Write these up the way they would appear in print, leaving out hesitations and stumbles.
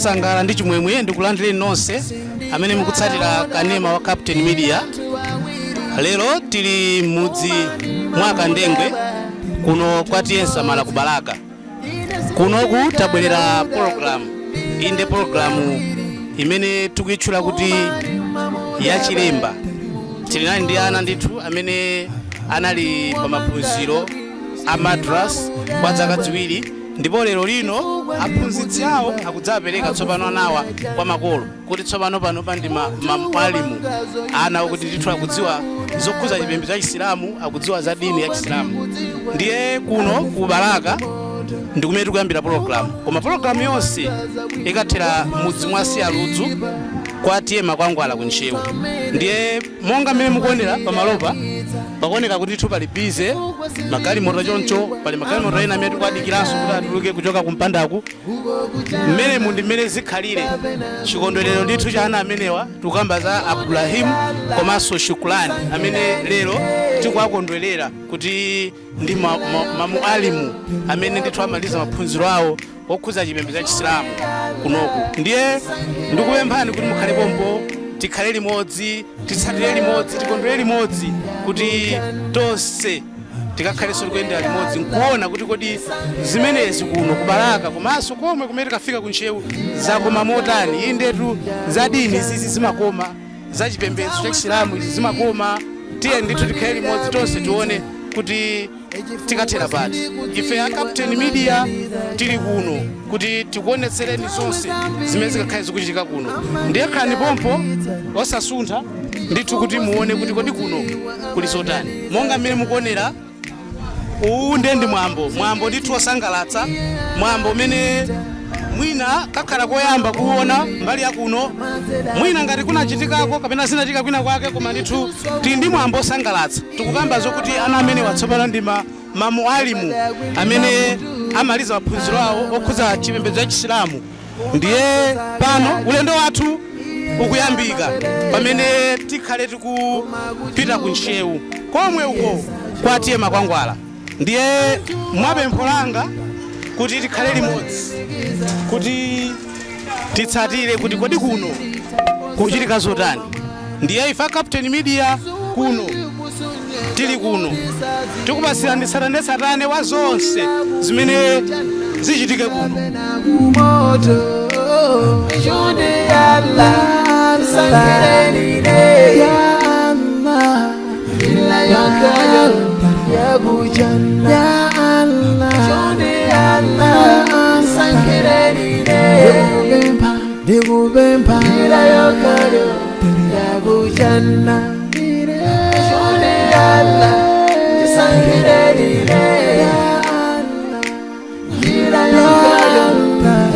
Mwasangala ndi chimwemwe ndikulandireni nonse amene mukutsatira kanema wa Captain Media. Lero tili m'mudzi mwa Kandengwe kuno kwa T/A Nsamala ku Balaka. Kunoku tabwerera program, inde program imene tikuyitchula kuti yachilemba. Tili nali ndi ana ndithu amene anali pa maphunziro a madrasa kwa zaka 2, ndipo lero lino aphunzitsi awo akudzapereka tsopano anawa kwa makolo kuti tsopano panopa ndi mamualimu, ana okuti ndithu akudziwa zokhuza chipembedzo cha Chisilamu, akudziwa za dini ya Chisilamu. Ndiye kuno ku Balaka ndi kumene tikuyambira pologalamu, koma pologalamu yonse ikathera mudzi mwa Siyaludzu kwa T/A Makwangwala ku Ntcheu. Ndiye monga mmene mukuonera pamalopa, pakuoneka kuti ndithu pali busy magalimoto choncho, pali magalimoto ena amene tikuadikiranso kuti atuluke kuchoka kumpandaku. Mmenemu ndi mmene zikhalire chikondwerero ndithu cha ana amenewa. Tikukamba za Abdulahimu komanso Shukulani amene lero tikuwakondwerera kuti ndi mamualimu amene ndithu amaliza maphunziro awo okhuza chipembedzo cha Chisilamu kunoku. Ndiye ndikupemphani kuti mukhale pompo, tikhale limodzi, titsatire limodzi, tikondwere limodzi, kuti tonse tikakhalenso tikuyendera limodzi nkuona kuti kodi zimenezi kuno kubalaka komanso komwe kumene tikafika ku Ntcheu zakoma motani. Indetu za dini zizi zimakoma, za chipembedzo cha Chisilamu izi zimakoma. Tiye ndithu tikhale limodzi tonse, tione kuti tikathera pati. Ife a Captain Media tili kuno kuti tikuonetsereni zonse zimene zikakhale zikuchitika kuno. Ndiye khalani pompo, osasuntha ndithu, kuti muone kuti kodi kuno kuli zotani. Monga mmene mukuonera, uwu ndiye ndi mwambo, mwambo ndithu osangalatsa, mwambo umene mwina kakhala koyamba kuona mbali ya kuno, mwina ngati kunachitikako kapena zinachitika kwina kwake, koma ndithu tili ndi mwambo osangalatsa. Tikukamba zokuti ana amene watsopano ndi mamualimu amene amaliza maphunziro awo okhuza chipembedzo cha Chisilamu. Ndiye pano ulendo wathu ukuyambika pamene tikhale tikupita ku Ntcheu komwe uko kwa T/A Makwangwala. Ndiye mwapempho langa kuti tikhale limodzi kuti titsatire kuti kodi kuno kuchitika zotani. Ndiye ife a Captain Media kuno tili kuno tikupasirani tsatanetsatane wa zonse zimene zichitike kuno. Moto Chonde Allah, sangereni ya Allah, ila yokayo ya kujanna ya Allah. Chonde Allah, sangereni, ndikupempha ila yokayo ya kujanna. Chonde Allah, sangereni ya Allah, njira yokayo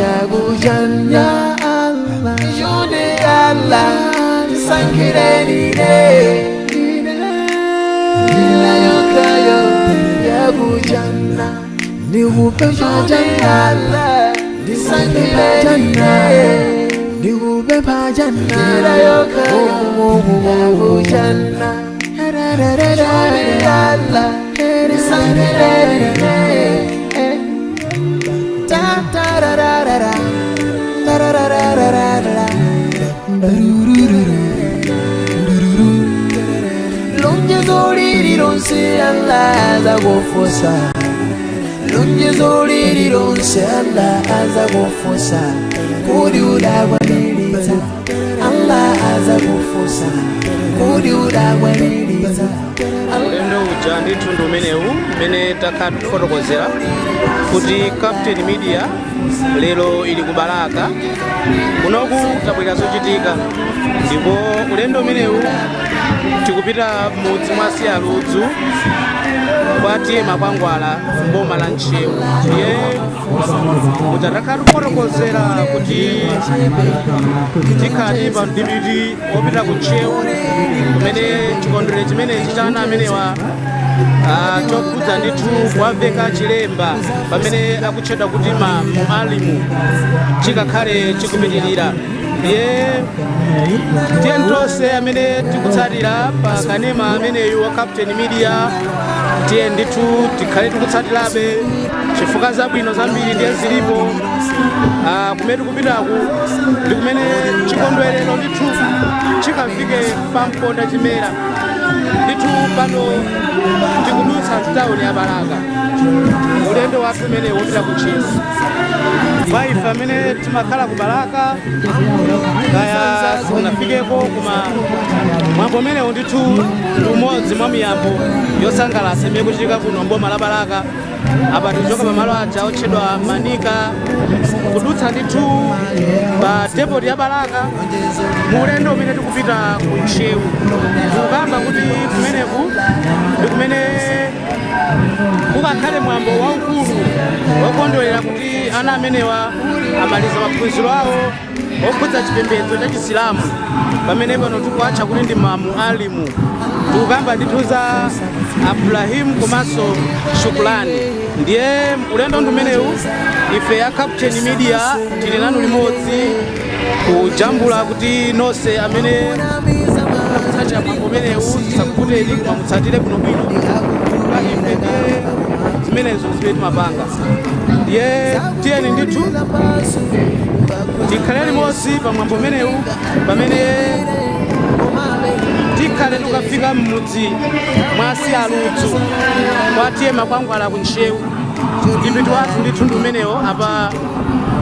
yakujanna ya Allah. Chonde Allah, sangereni, njira yokayo yakujanna. Ndikupempha janna, ndikupempha janna, ndikupempha janna, njira yokayo yakujanna. Chonde Allah, sangereni. Ta ta ra ra ra ra ta ra ra ra ra ra ra. Barururu. Lonjezo lililonse Allah azakufunsa, lonjezo lililonse Allah azakufunsa kuti udakwaniritsa. Allah azakufunsa kuti udakwaniritsa. Ulendo uja ndithu ndi umenewu mmene takhala tikufotokozera kuti Captain Media lero ili ku Balaka. Kunoku tabwera zochitika, ndipo ulendo umenewu tikupita mudzi mwa Siyaludzu kwa T/A Makwangwala mboma la Ntcheu. Ndiye muja takhala tikufotokozera kuti tikhala tili pa mdipiti wopita ku Ntcheu kumene chikondwerero chimenechi cha ana amenewa, chokhudza ndithu kuwaveka chilemba pamene akutchedwa kuti ma mualimu, chikakhale chikupitirira. Ndiye tiye tonse amene tikutsatira pa kanema ameneyu wa Captain Media, tiye ndithu tikhale tikutsatirabe chifukwa zabwino zambiri ndiye zilipo. Kumene tikupitaku ndi kumene chikondwerero ndithu chikafike pamponda chimera. Ndithu pano tikudutsa mtawuni ya Balaka, ulendo wathu umene wopita ku Ntcheu. Kwa ife amene timakhala ku Balaka, kaya sitinafikeko, koma mwambo umenewu ndithu ndi umodzi mwa miyambo yosangalatsa imene kuchitika kuno mboma la Balaka. Apa tikuchoka pamalo aja otchedwa Manika, kudutsa ndithu pa depot ya Balaka mu ulendo umene tikupita ku Ntcheu. Tikukamba kuti kumeneku ndi kumene kukakhale mwambo waukulu wokondwerera kuti ana amenewa amaliza maphunziro awo okhudza chipembedzo cha Chisilamu, pamene pano tikuatcha kuti ndi mamualimu. Tikukamba ndithu za Abdulahimu komanso Shukulani. Ndiye ulendo ndi umenewu, ife ya Captain Media tili nanu limodzi kujambula kuti nonse amene kutsatira mwambo umenewu tisakuvuteni, koma mutsatire bwinobwino. Kwa ife ndiye zimenezo zimene timapanga. Ndiye tiyeni ndithu tikhale limodzi pa mwambo umenewu pamene tikhale tikafika m'mudzi mwa Siyaludzu kwa T/A Makwangwala ku Ntcheu. Ndipiti wathu ndithu ndi umenewo. Apa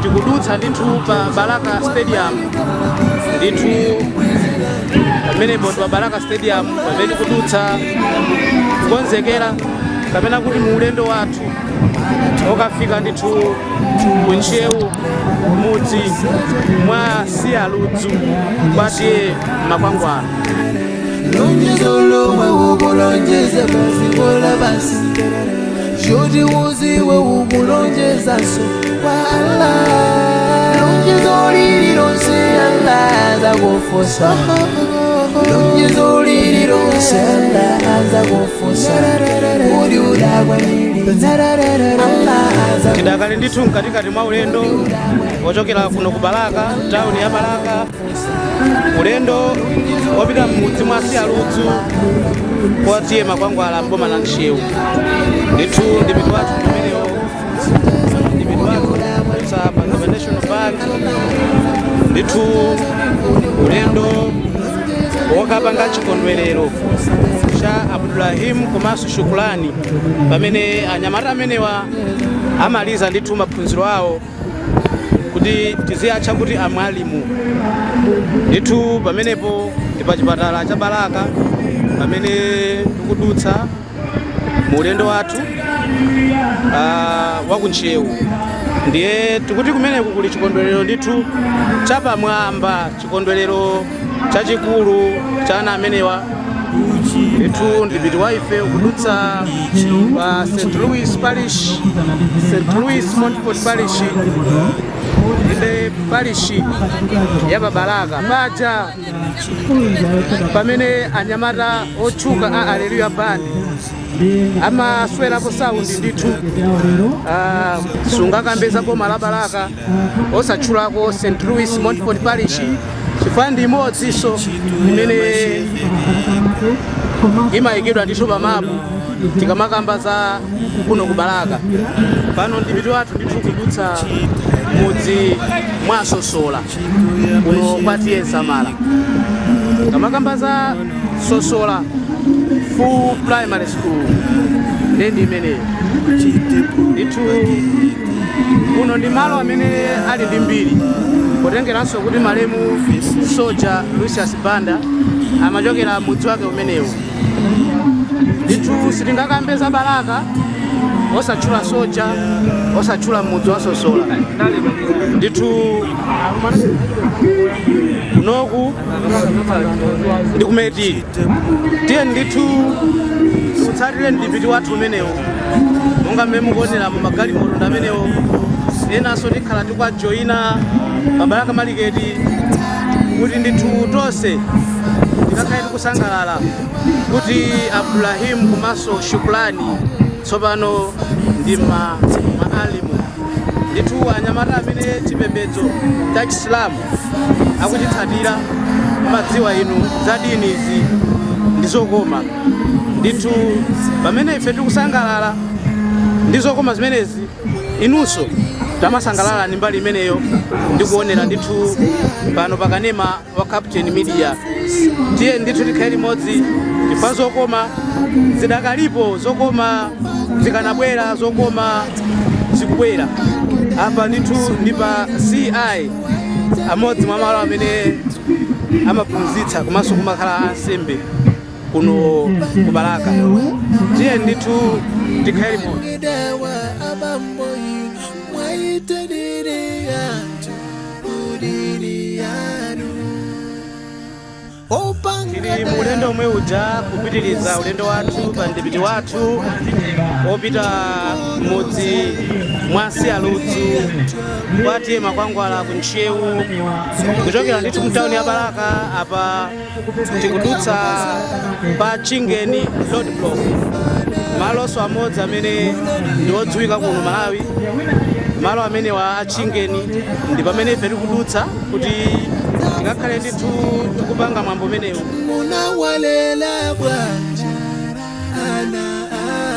tikudutsa ndithu pa Balaka Stadium. Ndithu pamenepo ndi pa Balaka Stadium pamene tikudutsa kukonzekera kapena kuti mu ulendo wathu okafika ndithu ku Ntcheu, mudzi mwa Siyaludzu kwa T/A Makwangwala. Lonjezo lomwe ukulonjeza pazikola basi, choti uziwe ukulonjezaso kwa Allah. Lonjezo lililonse Allah azakufunsa, lonjezo lililonse Allah azakufunsa kuti udakwaniriza. Allah aza Tidakali ndithu mkatikati mwa ulendo ochokera kuno ku Balaka, tawuni ya Balaka, ulendo wopita m'mudzi mwa Siyaludzu kwa T/A Makwangwala mboma la Ntcheu. Ndithu ndipiti wathu umenewo, ndipiti wathu kudutsa pa National Park, ndithu ulendo wokapanga chikondwerero cha Abdulahimu komanso Shukulani pamene anyamata amenewa amaliza ndithu maphunziro awo kuti tiziyatcha kuti amwalimu. Ndithu pamenepo ndi pa chipatala cha Balaka pamene tikudutsa mu ulendo wathu wa ku Ntcheu. Ndiye tikuti kumeneku kuli chikondwerero ndithu chapamwamba, chikondwerero chachikulu cha ana amenewa. Ndithu ndipiti wa ife ukudutsa pa St Louis Parish, St Louis Montfort Parish, inde parish ya Babalaka paja pamene anyamata otchuka a Alleluya Band amaswerapo sound. Ndithu sungakambeza boma la Balaka osatchulako St Louis Montfort Parish, chifukwa ndi imodzinso imene imayikidwa ndithu pamapu tikamakamba za kuno ku Balaka. Pano ndipiti wathu ndithu kudutsa mudzi mwa Sosola kuno kwa T/A Samala. Kamakamba za Sosola Full Primary School, ndendi imeneyo. Ndithu kuno ndi malo amene ali ndi mbiri, potengeranso kuti malemu Soja Lucius Banda amachokera mudzi wake umenewu. Ndithu sitingakambe za Balaka osatchula Soja, osatchula mudzi wa Sosola. Ndithu kunoku ndi kumene tili. Tiye ndithu tikutsatire mdipiti wathu umenewu monga mmene mukuonera mu magalimoto ndi amenewo. Enanso tikhala tikuwajoyina pa Balaka Maliketi kuti ndithu tonse tikakhale tikusangalala kuti Abdulahimu komanso Shukulani tsopano ndi maalimu. Ndithu anyamata amene chipembedzo cha Chisilamu akuchitsatira, madziwa inu za dini izi ndi zokoma. Ndithu pamene ife tikusangalala ndi zokoma zimenezi, inunso tamasangalala ndi mbali imeneyo ndi kuonera ndithu pano pakanema wa Captain Media. Tiye ndithu tikhale limodzi chifukwa zokoma zidakalipo, zokoma zikanabwera, zokoma zikubwera. Apa ndithu ndi pa CI, amodzi mwa malo amene amaphunzitsa komanso kumakhala ansembe kuno ku Balaka. Tiye ndithu tikhale limodzi. Dawa abambo inu mwaitanire anthu kudini yanu. Tili mu ulendo omwe uja kupitiriza ulendo wathu pa mdipiti wathu wopita mudzi mwa Siyaludzu kwa T/A Makwangwala ku Ntcheu, kuchokera ndithu mtawuni ya Balaka. Apa tikudutsa pa Chingeni Road Block, malonso amodzi amene ndi odziwika kuno Malawi. Malo amenewa a Chingeni ndi pamene ife tikudutsa kuti tikakhale ndithu tikupanga mwambo umenewu. Munawalela bwanji ana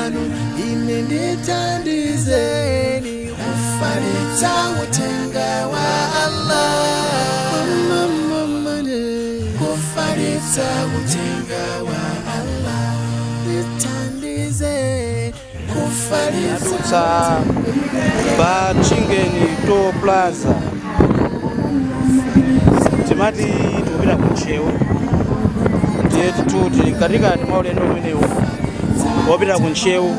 anu? Ine ndithandizeni kufalitsa uthenga wa Allah, kufalitsa uthenga wa Allah. Ndithandizeni kufalitsa. Tadutsa pa Chingeni Toll Plaza, timati tikupita ku Ntcheu. Ndiye tithu tili mkatikati mwa ulendo umenewu wopita ku Ntcheu,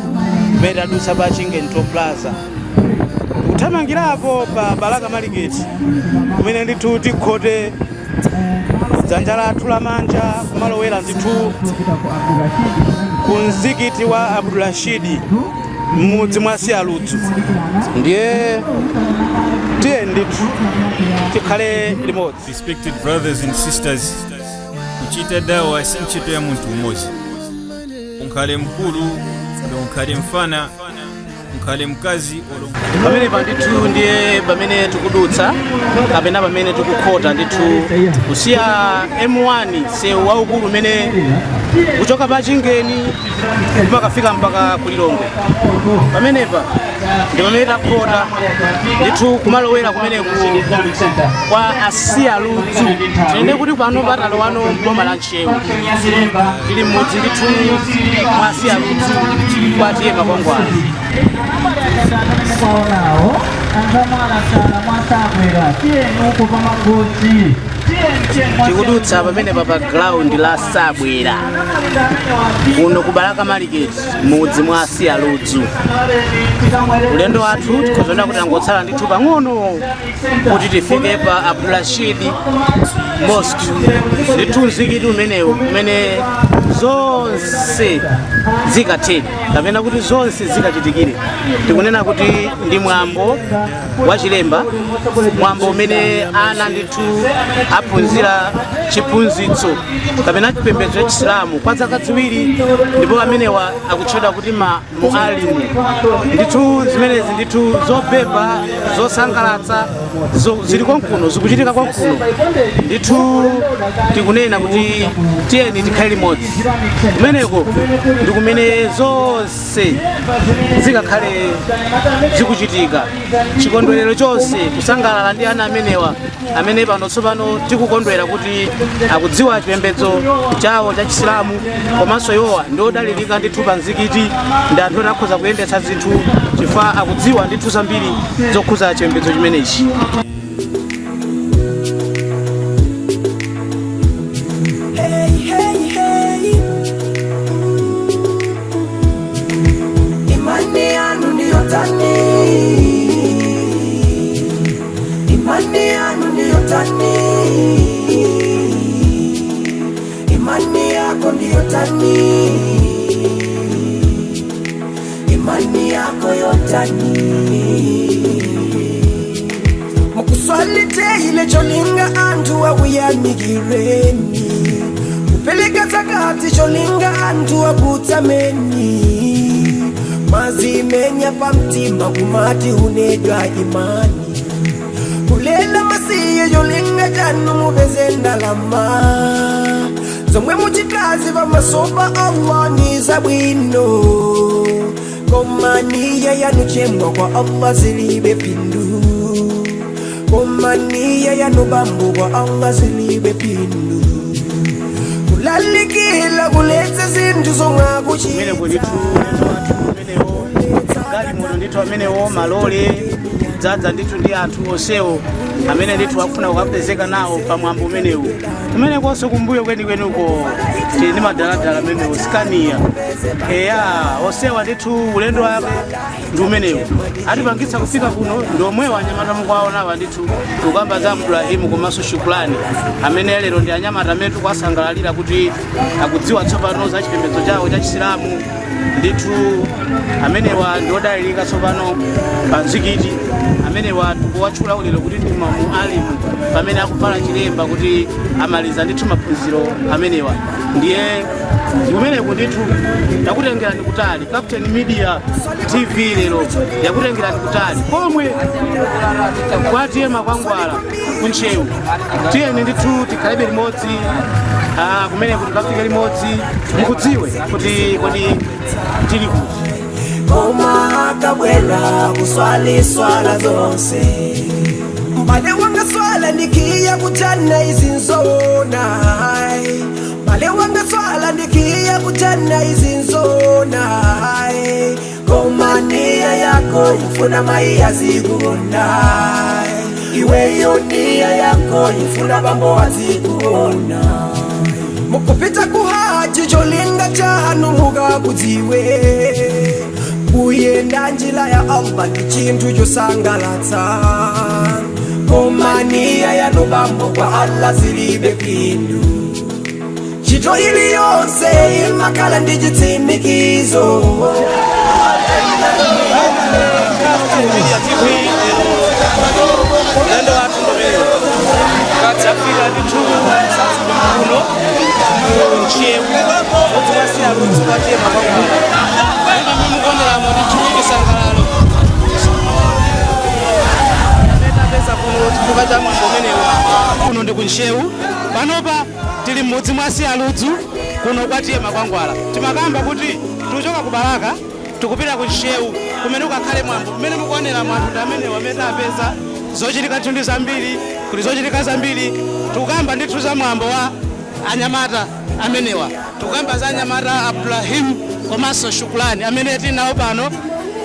kumene tadutsa pa Chingeni Toll Plaza, tikuthamangirapo pa Balaka Market, kumene ndithu tikhote dzanja lathu lamanja kumalowera ndithu ku mzikiti wa Abdulrashidi m'mudzi mwa Siyaludzu. Ndiye tiye ndithu tikhale limodzi. Respected brothers and sisters, kuchita dawa si ntchito ya munthu umodzi. Unkhale mkulu olo unkhale mfana, unkhale mkazi olo Pamene pa ndithu ndiye pamene tikudutsa kapena pamene tikukhota ndithu kusiya M1, sewu waukulu umene kuchoka pa Chingeni kumakafika mpaka kulilongwe. Pamenepa ndi pamene takhota ndithu kumalowera kumeneku kwa Asiya Ludzu. Tinene kuti pano patalowano mboma la Ntcheu, tili mmudzi ndithu mwa Asiya Ludzu kwa T/A Makwangwala. Kwaonawo anzamwalasala mwasabwera, tiyeni uko pamagosi. Tikudutsa pamenepa pa ground la Sabwera kuno ku Balaka Market, mudzi mwa Asiya Ludzu. Ulendo wathu tikhozona kuti angotsala ndithu pang'ono kuti tifike pa Abdulrashid Mosque, ndithu mzikiti umenewu umene zonse zikatheke kapena kuti zonse zikachitikire. Tikunena kuti ndi mwambo wachilemba, mwambo umene ana ndithu aphunzira chiphunzitso kapena chipembedzo cha Chisilamu kwa zaka 2, ndipo amenewa akutchedwa kuti ma mualimu. Ndithu zimenezi ndithu zobeba zosangalatsa zili konkuno, zikuchitika konkuno. Ndithu tikunena kuti tiyeni tikhale limodzi. Kumeneko ndi kumene zonse zikakhale zikuchitika, chikondwerero chonse, kusangalala ndi ana amenewa amene pano tsopano tikukondwera kuti akudziwa chipembedzo chawo cha Chisilamu, komanso iwowa ndi odalirika ndithu pa mzikiti, ndi anthu oti akhoza kuyendetsa zinthu chifukwa akudziwa ndithu zambiri zokhuza chipembedzo chimenechi. Hey, hey, hey. Imani yanu ndiyo tani, imani yanu ndiyo tani, imani yako ndiyo tani, imani yako yotani. Mukuswalite ile cholinga anthu akuyamikireni, kupeleka zakati cholinga anthu akutsameni. Mazimenya pamtima kumati unedwa imani kulela masiye cholinga chanu mupeze ndalama zomwe muchitazi pamaso pa Allah ni zabwino koma niya yanu chemwa kwa Allah zilibe phindu koma niya yanu bambo kwa Allah zilibe phindu kulalikila kuletsa zinthu zomwe Kumene akuchita ndithu wathu umenewo, galimoto ndithu amenewo, malole dzadza ndithu ndi anthu onsewo amene ndithu akufuna kukapezeka nawo pamwambo umenewu. Kumene konse kumbuyo kwenikweniko tili ndi madaladala amenewo, Scania, eya, onsewa ndithu ulendo wake ndi umenewu atipangitsa kufika kuno ndi omwewo anyamata mukuwaonawa ndithu. Tikukamba za Abdulahimu komanso Shukulani amene lero ndi anyamata amene tikuwasangalalira kuti akudziwa tsopano za chipembedzo chawo cha Chisilamu. Ndithu amenewa ndi odalirika tsopano pa mzikiti. Amenewa tikuwatchula lero kuti ndi mamualimu pamene akuvala chilemba kuti amaliza ndithu maphunziro amenewa. Ndiye kumeneku ndithu takutengerani kutali. Captain Media TV lero yakutengerani kutali komwe kwa T/A Makwangwala ku Ntcheu. Tiyeni ndithu tikhalebe limodzi kumeneku tikafike limodzi mukudziwe kuti kodi tili kuti. Koma akabwera kuswali swala zonse mbale wanga swala ndikiya kujana izinzona mbale wanga swala ndikiya kujana izinzona koma niya yako ifuna mai azikuona iweyo niya yako ifuna bambo azikuona mukupita kuhaji cholinga chanu mukakudziwe kuyenda njira ya Allah ndi chinthu chosangalatsa koma niya yanu bambo kwa Allah zilibe phindu ntchito iliyonse imakhala ndi chitsimikizo. Media TV lero ulendo wathu ndomenewo tafika ndithu kuno ku Ntcheu mudzi mwa Siyaludzi kwa T/A Makwangwala. Monga mukuoneramo ndithu chisangalalo tapeza kuno chifukwa cha mwambo umenewu. Kuno ndi ku Ntcheu, panopa tili mmudzi mwa Siyaludzu kuno kwa T/A Makwangwala. Timakamba kuti tikuchoka ku Balaka tikupita ku Ntcheu kumene kukakhale mwambo mmene mukuonera anthu ndi amenewo amene tapeza. Zochitika ndithu ndi zambiri, kuli zochitika zambiri. Tikukamba ndithu za mwambo wa anyamata amenewa, tikukamba za anyamata Abdulahim komanso Shukulani amene tili nawo pano.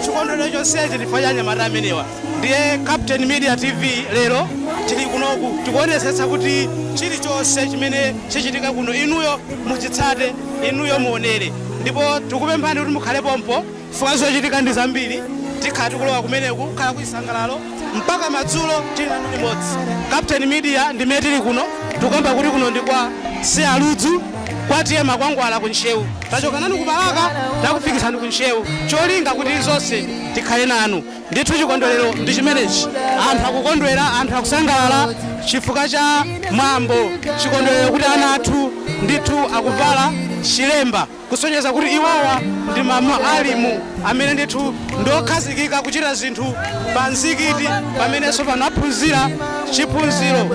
Chikondwerero chonsechi chifukwa cha anyamata amenewa. Ndiye Captain Media TV lero tili kunoku tikuonetsetsa kuti chilichonse chimene chichitika kuno inuyo muchitsate, inuyo muonere, ndipo tikupemphani kuti mukhale pompo chifukwa zochitika ndi zambiri. Tikhala tikulowa kumeneku kukhala kuchisangalalo mpaka madzulo, tili nanu limodzi. Captain Media ndimene tili kuno. Tikukamba kuti kuno ndi kwa Siyaludzu kwa T/A Makwangwala ku Ntcheu. Tachoka nanu ku Balaka takufikitsani ku Ntcheu cholinga kuti zonse tikhale nanu ndithu. Chikondwerero ndi chimenechi, anthu akukondwera, anthu akusangalala chifukwa cha mwambo, chikondwerero kuti ana athu ndithu akuvala chilemba kusonyeza kuti iwowa ndi mamualimu amene ndithu ndiokhazikika kuchita zinthu pa mzikiti pamenenso pano aphunzira chiphunziro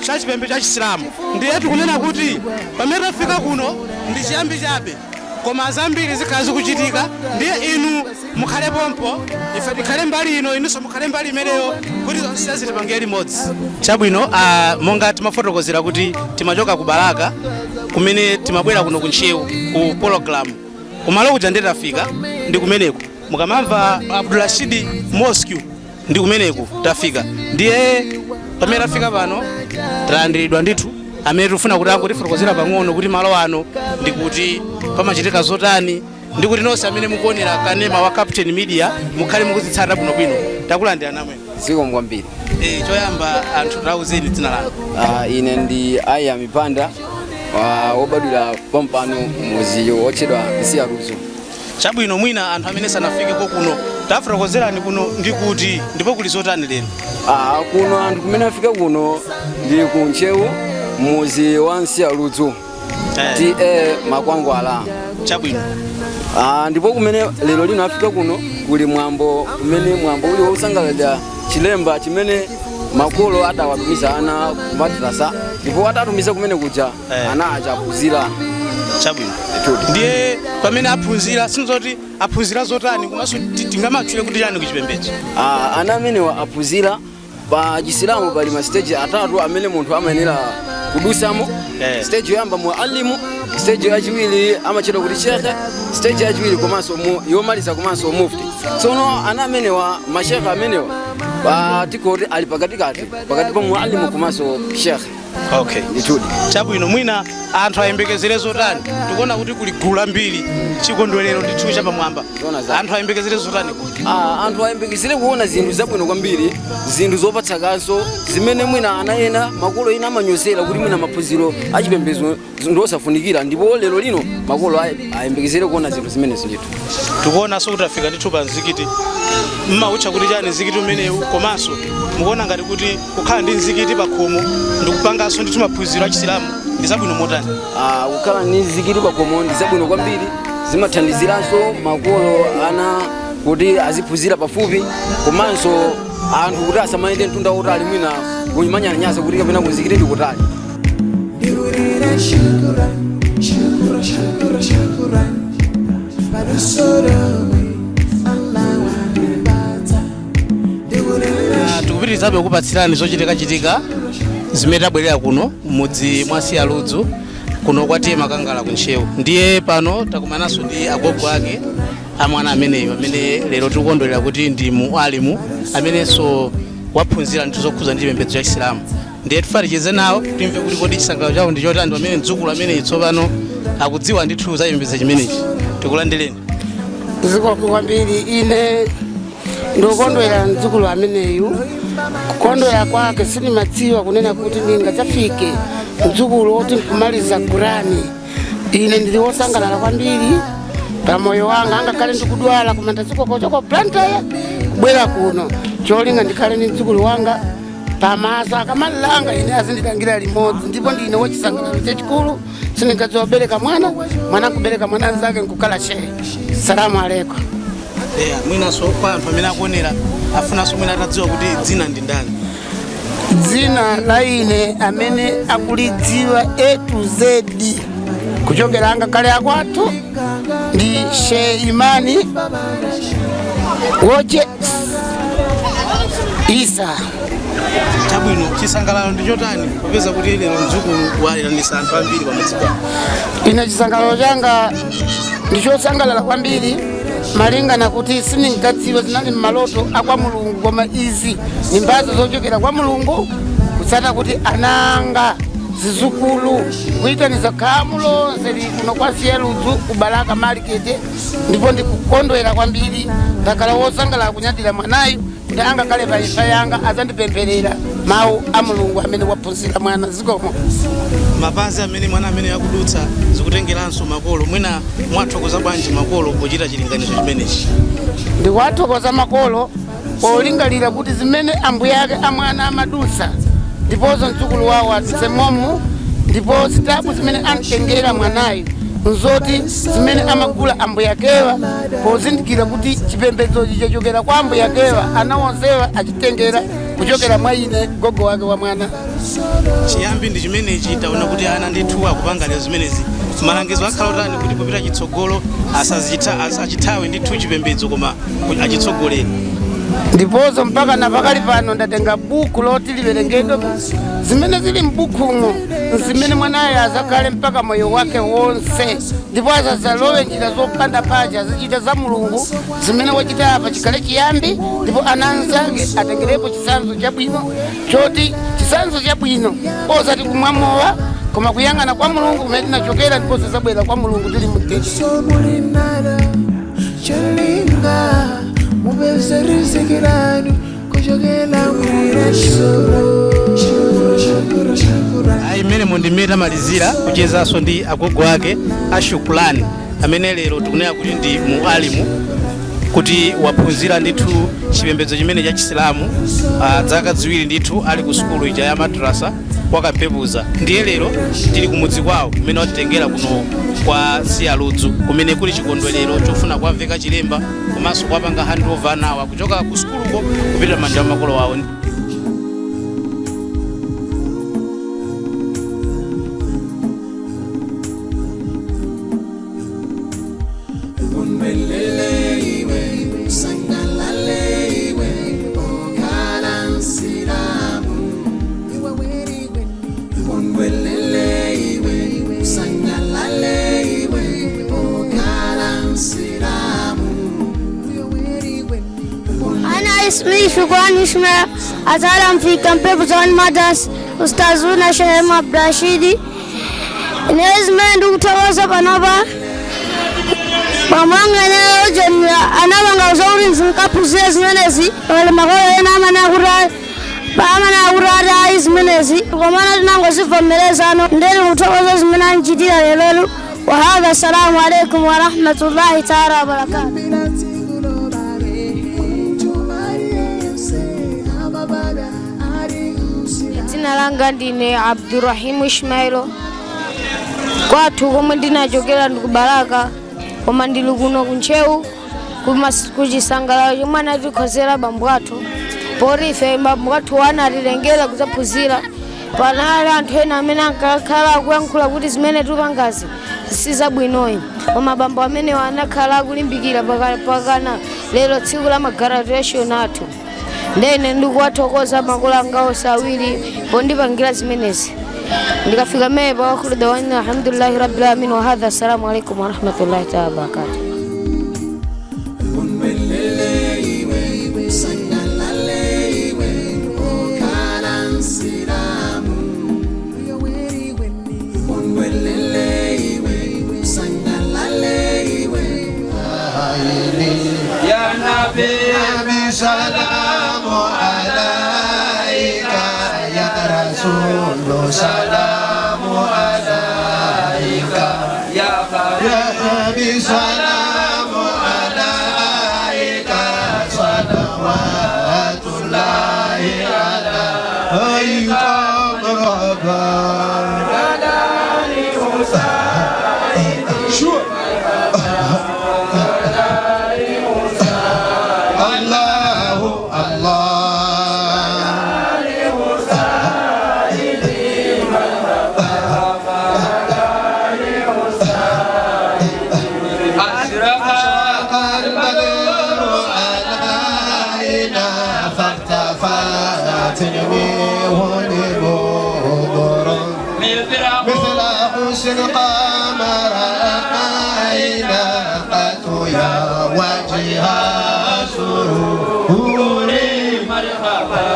cha chipembedzo cha Chisilamu. Ndiye tikunena kuti pamene tafika kuno ndi chiyambi chabe, koma zambiri zikhala zikuchitika. Ndiye inu mukhale pompo, ife tikhale mbali ino, inunso mukhale mbali imeneyo kuti zonse zitipangire limodzi. Chabwino, monga timafotokozera kuti timachoka ku Balaka kumene timabwera kuno ku Ntcheu ku program kumalo kuja, ndiye tafika ndi kumeneku. Mukamamva Abdulrashid Mosque ndi kumeneku tafika. Ndiye pamene tafika pano talandiridwa ndithu amene tikufuna kuti angutifotokozera pang'ono kuti malo ano ndi kuti pamachitika zotani, ndi kuti nonse amene mukuonera kanema wa Captain Media mukhale mukuzitsata bwinobwino. Takulandira namwe. Zikomo kwambiri. Choyamba anthu tauzeni dzina lanu. Ine ndi Aya Mipanda wobadwira pompano muzi wotchedwa Nsiyaluzo. Chabwino, mwina anthu amene sanafikeko kuno tafotokozerani kuno ndi kuti ndipo kuli zotani lero. Kuno anthu kumene afika kuno ndi ku Ntcheu muzi wa Nsiyaludzo, T/A Makwangwala. Chabwino. Ndipo kumene lero lino afika kuno kuli mwambo umene mwambo uli wosangalatsa chilemba chimene makolo adawatumiza ana kumadrasa, ndipo atatumiza kumene kuja ana aja aphunzira. Chabwino. Ndiye pamene aphunzira, sinzoti aphunzira zotani, komanso tingamatchule kuti chani kuchipembedzo? Ana amenewa aphunzira pa Chisilamu pali ma stage atatu amene munthu amayenera kudusamo. Stage yoyamba muallimu, stage yachiwiri amatchedwa kuti shekhe, stage yachiwiri komanso yomaliza komanso mufti. Tsono ana amenewa, mashekhe amenewa, tikoti ali pakatikati, pakati pa muallimu komanso shekhe. Ndithudi. Chabwino. Mwina anthu ayembekezere zotani? Tikuona kuti kuli gulu lambiri, chikondwerero ndithu chapamwamba. Zoona zake. Anthu ayembekezere zotani kuti? Anthu ayembekezere kuona zinthu zabwino kwambiri, zinthu zopatsa kaso, zimene mwina ana ena, makolo ena amanyozera kuti mwina maphunziro achipembedzo ndiosafunikira, ndipo lero lino makolo ayembekezere kuona zinthu zimenezo ndithu. Tikuonanso kuti afika ndithu pa mzikiti. Mmautcha kuti chani mzikiti umenewu? Komanso mukuona ngati kuti kukhala ndi mzikiti pakhomo ndikupanganso ndithu maphunziro achisilamu ndi zabwino motani? Kukhala ndi mzikiti pakhomo ndi zabwino kwambiri, zimathandiziranso makolo ana kuti aziphunzira pafupi, komanso anthu kuti asamayende mtunda wotali, mwina kumanyalanyaza kuti kapena kumzikiti ndi kutali. Ndikurira shukran, shukran, shukran, shukran. Palusorowe Allah wanipata. Ndikurira. Tikupitirizabe kupatsirani zochitikachitika zimene tabwerera kuno mudzi mwa Siyaludzu, kuno kwa T/A Makangala ku Ntcheu. Ndiye pano takumananso ndi agogo ake amwana ameneyo amene lero tikukondwerera kuti ndi mualimu amenenso waphunzira ndithu zokhuza ndi chipembedzo cha Chisilamu. Ndiye tifarikize nawo, timve kuti kodi chisangalalo chawo ndi chotani pamene mdzukulu ameneyi tsopano akudziwa ndithu za chipembedzo chimenechi. Tikulandireni. Zikomo kwambiri. Ine ndikukondwera mdzukulu ameneyu. Kukondwera kwake sindimadziwa kunena kuti ndingadzafike mdzukulu woti nkumaliza Kurani. Ine ndili wosangalala kwambiri pamoyo wanga. Angakhale ndikudwala, koma ndadzuka kuchoka Blantyre kubwera kuno, cholinga ndikhale ndi mdzukulu wanga pamaso, akamalanga ine azindilangira limodzi. Ndipo ndine wachisangalalo chachikulu. Sindingadziwa kubereka mwana, mwana nkubereka mwana anzake nkukhala shehe. Salamu alaikum. Eya, mwinanso kwa anthu amene akuonera afunanso mwina atadziwa kuti dzina ndi ndani? Dzina la ine amene akulidziwa A to Z kuchokera anga kale akwathu ndi Sheimani Woche Isa. Chabwino. Chisangalalo ndi chotani popeza kuti lero mdzukulu waliranisa anthu ambiri pamudzi pano? Ine chisangalalo changa ndichosangalala kwambiri, malingana kuti sindinkadziwa, zinali mmaloto akwa Mulungu, koma izi ni mphatso zochokera kwa Mulungu, kutsata kuti ananga zizukulu kuyitaniza khamu lonse lili kuno kwa Siyaludzu ku Balaka Market. Ndipo ndikukondwera kwambiri, ndakhala wosangalala kunyadira mwanayu kuti angakhale pa imfa yanga adzandipempherera mawu a Mulungu amene waphunzira mwana. Zikomo. Mapazi amene mwana amene akudutsa zikutengeranso makolo. Mwina mwathokoza bwanji makolo pochita chilinganizo chimenechi? Ndikuwathokoza makolo polingalira kuti zimene ambuye ake amwana amadutsa ndiponso mdzukulu wawo adutse momu, ndipo zitabu zimene amtengera mwanayo nzoti zimene amagula ambuye akewa, pozindikira kuti chipembedzochi chachokera kwa ambuye akewa, ana onsewa achitengera kuchokera mwa ine, gogo wake wa mwana. Chiyambi ndi chimenechi. Taona kuti ana ndithu akupanga lero zimenezi. Malangizo akhala otani kuti popita chitsogolo asachithawe ndithu chipembedzo, koma achitsogolere? Ndiponso mpaka na pakali pano ndatenga buku loti liwerengedwe. Zimene zili m'bukumo zimene mwanayo azakhale mpaka moyo wake wonse, ndipo asazalowe njira zopanda paja, azichita za Mulungu. Zimene wachita apa chikhale chiyambi, ndipo ana anzake atengerepo chitsanzo chabwino, choti chitsanzo chabwino osati kumwa mowa, koma kuyang'ana kwa Mulungu kumene tinachokera, ndiponso zabwera kwa Mulungu tili mtendere. Somulinalo cholinga mupeze riziki lanu kuchokera shukura. Ayi, mmene mundimene tamalizira kuchezanso ndi agogo ake a Shukulani amene lero tikunena kuti ndi mualimu, kuti waphunzira ndithu chipembedzo chimene cha Chisilamu, zaka 2 ndithu ali ku sukulu ija ya madrasa. Kwa Kampepuza. Ndiye lero tili kumudzi kwawo kumene watitengera kuno kwa Siyaludzu, kumene kuli chikondwerero chofuna kuwaveka chilemba komanso kuwapanga handover anawa kuchoka ku sukuluko kupita manja wa makolo awo. أنا اسمي شكران إسماعيل، أتعلم في كمبيوتر مدرسة أستاذنا شهيم عبد الرشيدي. Nezimene ndikuthokoza panopa pamwanga anapanga zokuti ndinkaphunzira zimenezi. Pali makolo ena amene akuti ati ayi zimenezi, komana tinangozivomerezano. Ndeni kuthokoza zimene anchitira lelolu. وهذا، السلام عليكم ورحمة الله تعالى وبركاته. Dzina langa ndine Abdurahimu Ishmailo. Kwathu komwe ndinachokera ndikubalaka, koma ndili kuno kuntcheu kuchisangalalo chomwe anatikhozera bambo athu, poti ife bambo athu anatilengera kudzaphunzira. Panali anthu ena amene ankakhala akuyankhula kuti zimene tipangazi sizabwinoyi, koma bambo amenewa anakhala akulimbikira pakana lero tsiku la magraduation athu. Ndene ndikuwathokoza makolo anga onse awiri pondipangira zimenezi. Ndikafika mmene وآخر دعوانا الحمد لله رب العالمين وهذا، السلام عليكم ورحمة الله تعالى وبركاته. يا نبي سلام عليك، يا رسول سلام عليك، يا نبي سلام عليك، صلوات الله عليك، مرحبا. شو الله الله. أشرق البدر علينا فاختفت منه البدر مثل حسن قمر رأينا قد يا وجه سرور. مرحبا.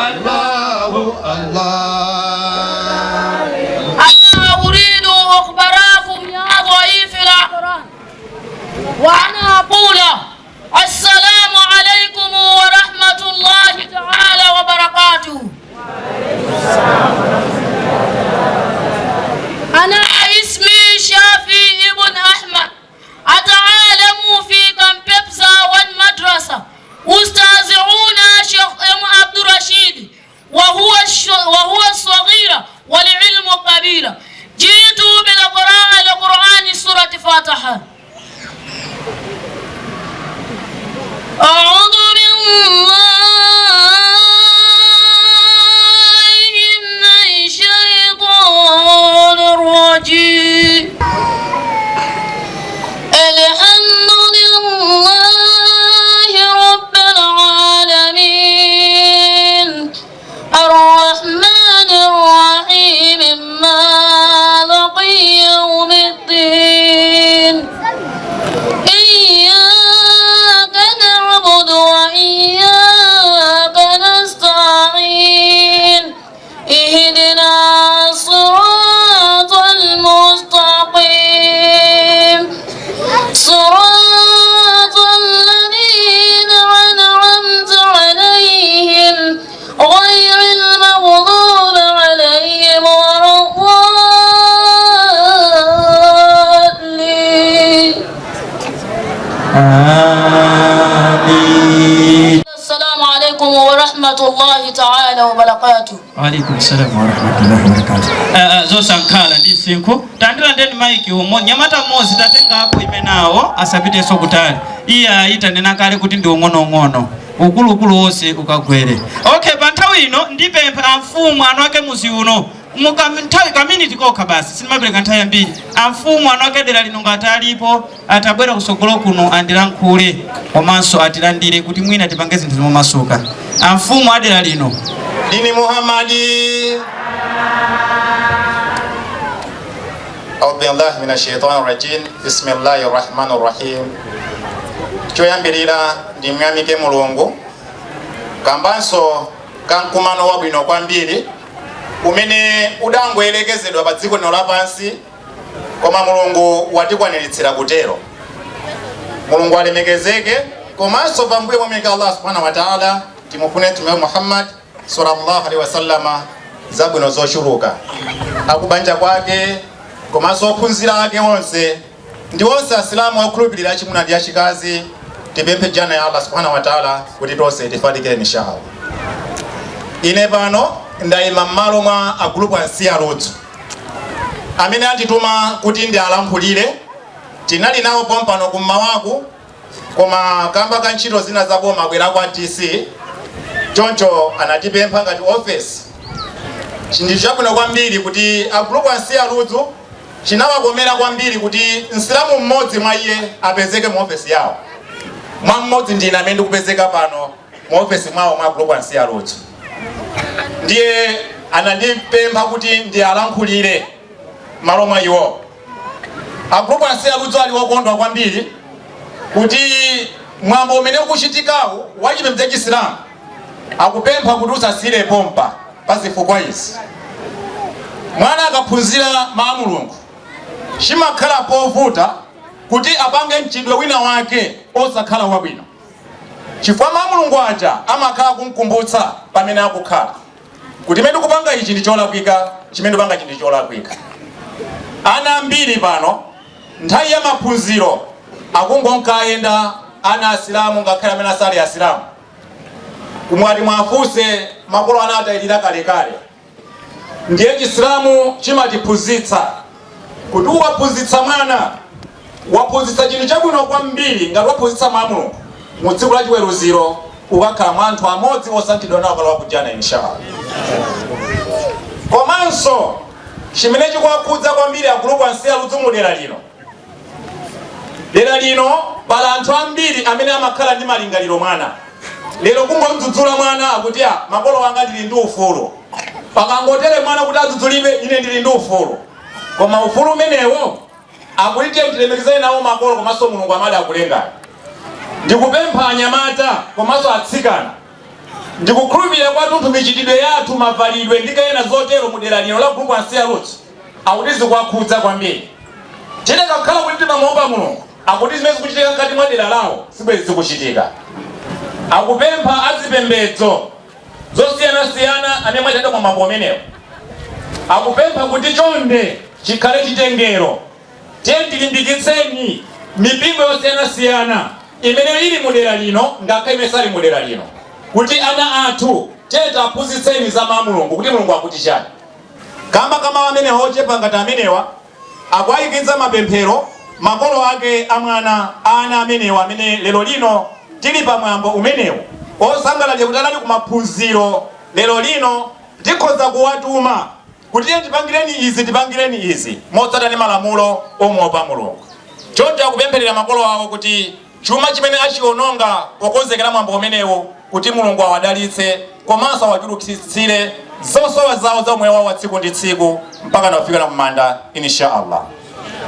الله الله. أنا أريد أخبركم يا ضعيف الأقران، وأنا أقول السلام عليكم ورحمة الله تعالى وبركاته. Amin. Assalamu alaikum warahmatullahi taala wabarakatuh. Alaikum salam warahmatullahi wabarakatuh. Zosankhala ndi msinkhu, tandilandeni maiki umo nyamata mmodzi, tatengako imenawo asapitenso kutali. Iye ayitanena kale kuti ndi ung'onoung'ono, ukuluukulu wonse ukagwere. Okay, pa nthawi ino ndipempha amfumu anu ake muzi uno nthawi kaminiti kokha basi, sindimapereka nthawi yambiri. Amfumu anu ake dera lino ngati alipo, atabwera kusogolo kuno andilankhule komanso atilandire kuti mwina tipange zinthu zomasuka. Amfumu adera lino. Dini Muhammadi. A'udhu billahi minash shaitani rajim. Bismillahir rahmanir rahim. Choyambirira ndimyamike Mulungu kambanso kamkumano wabwino kwambiri umene udangoyerekezedwa pa dziko lino lapansi, koma Mulungu watikwaniritsira kutero. Mulungu alemekezeke. Komanso pambuyo pomuyamika Allah subhanahu wa ta'ala, timufune Mtume Muhammad sallallahu alaihi wasallama zabwino zochuluka, akubanja kwake komanso ophunzira ake onse ndi onse Asilamu okhulupirira achimuna ndi achikazi. Tipemphe jana ya Allah subhanahu wa ta'ala kuti tonse tifalikire inshallah. Ine pano ndayima m'malo mwa agulupu ansiya Ludzu amene andituma kuti ndi alankhulire. Tinali nawo pompano kummawaku, koma kamba ka ntchito zina za boma abwera kwa DC, choncho anatipempha ngati office. Ndi chabwino kwambiri kuti agulupu ansiya Ludzu chinawakomera kwambiri kuti Msilamu mmodzi mwa iye apezeke mu ofesi yawo. Mwa mmodzi ndine amene ndikupezeka pano mu ofesi mwawo mwa gulupu ansiya Ludzu. Ndiye anandipempha kuti ndialankhulire malo mwa iwo. Agulupu ansiya Ludzu ali okondwa kwambiri kuti mwambo umene ukuchitikawu wachipembedzo cha Chisilamu akupempha kuti usasiyire pompa pa zifukwa izi. Mwana akaphunzira mawu a Mulungu, chimakhala povuta kuti apange mchitidwe wina wake osakhala wabwino, chifukwa mawu a Mulungu aja amakhala kumkumbutsa pamene akukhala kuti chimene ndikupanga ichi ndi cholakwika, chimene ndikupanga ichi ndi cholakwika. Ana ambiri pano nthawi ya maphunziro akungonkayenda, ana Asilamu ngakhale amene asali Asilamu, kumwati mwafunse makolo ana atayilira kalekale. Ndiye Chisilamu chimatiphunzitsa kuti ukaphunzitsa mwana, waphunzitsa chinthu chabwino kwambiri. Ngati waphunzitsa mwa Mulungu, mu tsiku la chiweruziro ukakhala mwa anthu amodzi osankhidwa nawo kalowa kujana inshallah. Komanso chimene chikuwakhudza kwambiri agulupu ansiya Ludzu mu dera lino, dera lino pala anthu ambiri amene amakhala ndi malingaliro mwana lero kungomdzudzula mwana akuti, "A makolo anga, ndili ndi ufulu." Pakangotere mwana kuti adzudzulidwe, "Ine ndili ndi ufulu." Koma ufulu umenewo akuti tiye tilemekezane nawo makolo komanso Mulungu amene akulengayo. Ndikupempha anyamata komanso atsikana, ndikukhulupirira kwathunthu michitidwe yathu, mavalidwe ndi kayena zotero mu dera lino la gulupu ansiya Ludzu akuti zikuwakhudza kwambiri. Titakakhala kuti timamuopa Mulungu, akuti zimene zikuchitika mkati mwa dera lawo sibwezi zikuchitika. Akupempha azipembedzo zosiyanasiyana amene mwachita mwa mwambo umenewo, akupempha kuti chonde chikhale chitengero, tiye tilimbikitseni mipingo yosiyanasiyana imene ili mu dera lino ngakhale imene sali mu dera lino, kuti ana athu tiye tiaphunzitseni za mawu a Mulungu, kuti Mulungu akuti chani. Kamba kamawu amenewa ochepa ngati amenewa, akuayikiza mapemphero makolo ake amwana ana amenewa amene lero lino tili pamwambo umenewu osangalalira kuti anali kumaphunziro. Lero lino tikhoza kuwatuma kuti tiye tipangireni izi, tipangireni izi, motsata ndi malamulo omuopa Mulungu. Choncho akupempherera makolo awo kuti chuma chimene achiononga pokonzekera mwambo umenewu, kuti Mulungu awadalitse komanso awachulukitsire zosowa zawo za moyo wawo wa tsiku ndi tsiku mpaka nafika na kumanda insha Allah.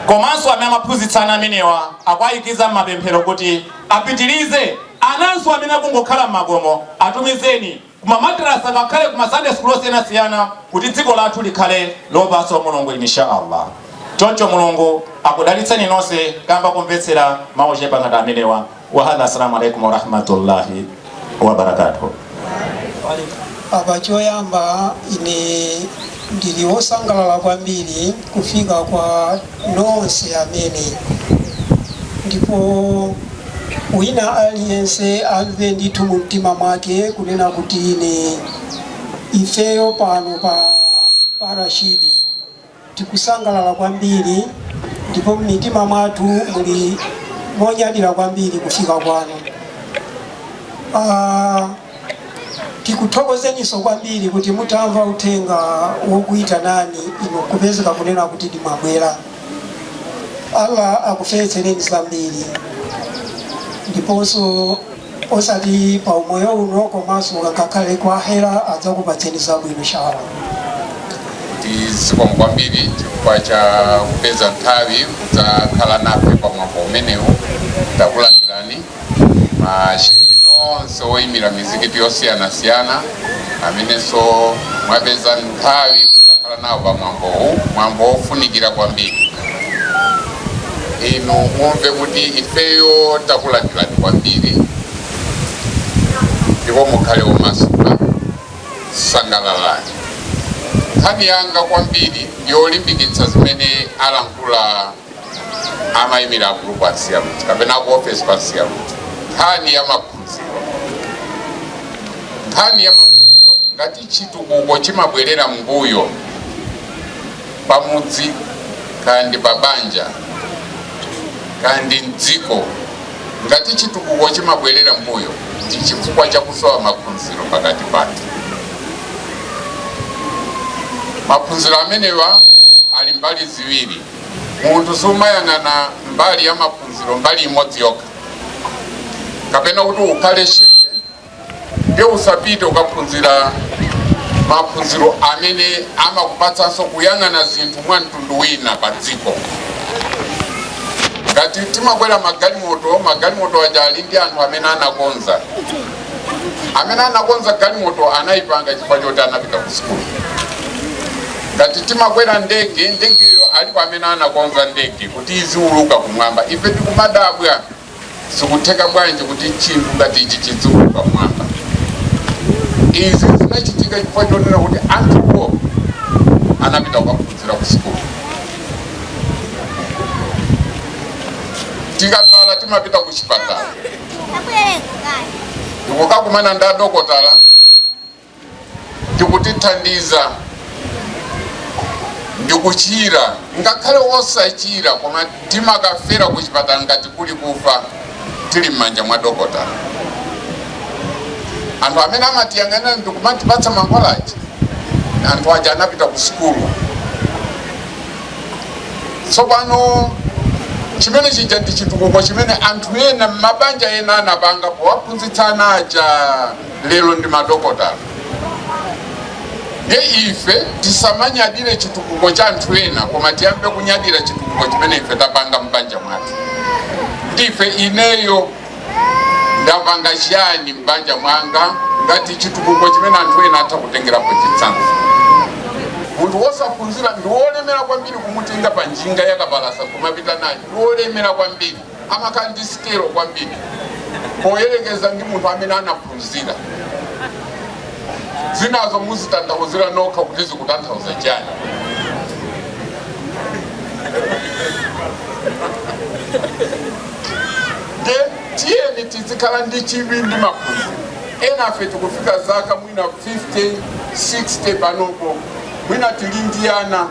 Komanso amene amaphunzitsana amenewa akuayikiza m'mapemphero kuti apitirize. Ananso amene akungokhala m'makomo atumizeni kumamadrasa ngakhale kuma Sunday school osiyanasiyana kuti dziko lathu likhale lopatsa Mulungu insha Allah. Choncho Mulungu akudalitseni nonse kamba kumvetsera mawu ochepa ngati amenewa. Wahadha, assalamu alaikum warahmatullahi wabarakatuh. Apa choyamba ine ndili wosangalala kwambiri kufika kwa nonse amene, ndipo Wina aliyense amve ndithu mu mtima mwake kunena kuti ine ifeyo pano pa Rashidi tikusangalala kwambiri ndipo mmitima mwathu muli monyadira kwambiri kufika kwanu. Tikuthokozeninso kwambiri kuti mutamva uthenga wokuyitanani inu kupezeka kunena kuti ndimwabwera. Allah akufewetsereni zambiri, ndiponso osati pa umoyo uno komanso ngakhale kwa akhera adzakupatseni zabwino inshallah. Kuti zikomo kwambiri chifukwa cha kupeza nthawi kudzakhala nafe pa mwambo umenewu. Takulandirani mashehe nonse oyimira mizikiti yosiyanasiyana amenenso mwapeza nthawi kudzakhala nawo pa mwambowu, mwambo wofunikira kwambiri. Inu mumve kuti ifeyo takulandirani kwambiri ndipo mukhale omasuka, sangalalani. Nkhani yanga kwambiri ndiyolimbikitsa zimene alankhula amayimira agulupu a Siyaluti kapena aku ofesi pa Siyaluti, nkhani ya maphunziro. Nkhani ya maphunziro, ngati chitukuko chimabwerera mbuyo pamudzi kandi pabanja kandi mdziko, ngati chitukuko chimabwerera mbuyo ndi chifukwa chakusowa maphunziro pakati pathu. Maphunziro amenewa ali mbali ziwiri. Munthu sumayang'ana mbali ya maphunziro mbali imodzi yokha, kapena kuti ukhale shehe ndiye usapite ukaphunzira maphunziro amene amakupatsanso kuyang'ana zinthu mwa mtundu wina pa dziko. Ngati timakwera magalimoto, magalimoto aja ali ndi anthu amene anakonza. Amene anakonza galimoto anayipanga chifukwa choti anapita ku sukulu. Ngati timakwera ndege, ndegeyo alipo amene anakonza ndege kuti iziuluka kumwamba. Ife tikumadabwa, zikutheka bwanji kuti chinthu ngati ichi chiziuluka kumwamba? Izi zinachitika chifukwa chonena kuti anthuwo anapita kukaphunzira ku sukulu. Tikadwala timapita ku chipatala ndikukakumana ndi adokotala ndikutithandiza ndikuchira, ngakhale wosachira, koma timakafera ku chipatala ngati kuli kufa tili m'manja mwa dokotala. Anthu amene amatiyang'anira ndikumatipatsa mankhwala aja, anthu aja anapita ku sukulu. Tsopano chimene chija ndi chitukuko chimene anthu ena m'mabanja ena anapanga powaphunzitsa ana aja, lero ndi madokotala. Ndiye ife tisamanyadire chitukuko cha anthu ena, koma tiyambe kunyadira chitukuko chimene ife tapanga m'banja mwathu. Kuti ife, ineyo ndapanga chiyani m'banja mwanga ngati chitukuko chimene anthu ena atha kutengerapo chitsanzo? Munthu wosaphunzira ndi wolemera kwambiri kumutenga pa njinga yakapalasa kumapita naye, ndi wolemera kwambiri, amakhala ndi sikelo kwambiri poyerekeza ndi munthu amene anaphunzira. Zinazo muzitanthauzira nokha kuti zikutanthauza chani. Nde tiyeni tizikhala ndi chidwi ndi maphunziro. Enafe tikufika zaka mwina 50, 60 panopo, mwina tili ndi ana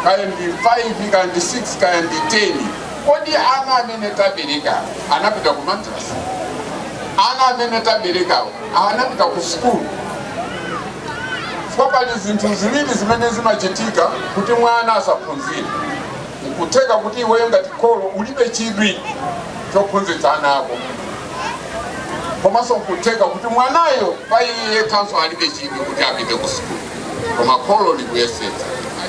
kaya ndi 5, kaya ndi 6, kaya ndi 10. Kodi ana amene tabereka anapita ku madrasa? Ana amene taberekawo anapita ku sukulu? Chifukwa pali zinthu ziwiri zimene zimachitika kuti mwana asaphunzire. Nkutheka kuti iweyo ngati kholo ulibe chidwi chophunzitsa ana ako, komanso nkutheka kuti mwanayo pa iye yekhanso alibe chidwi kuti apite ku sukulu, koma kholo likuyesetsa.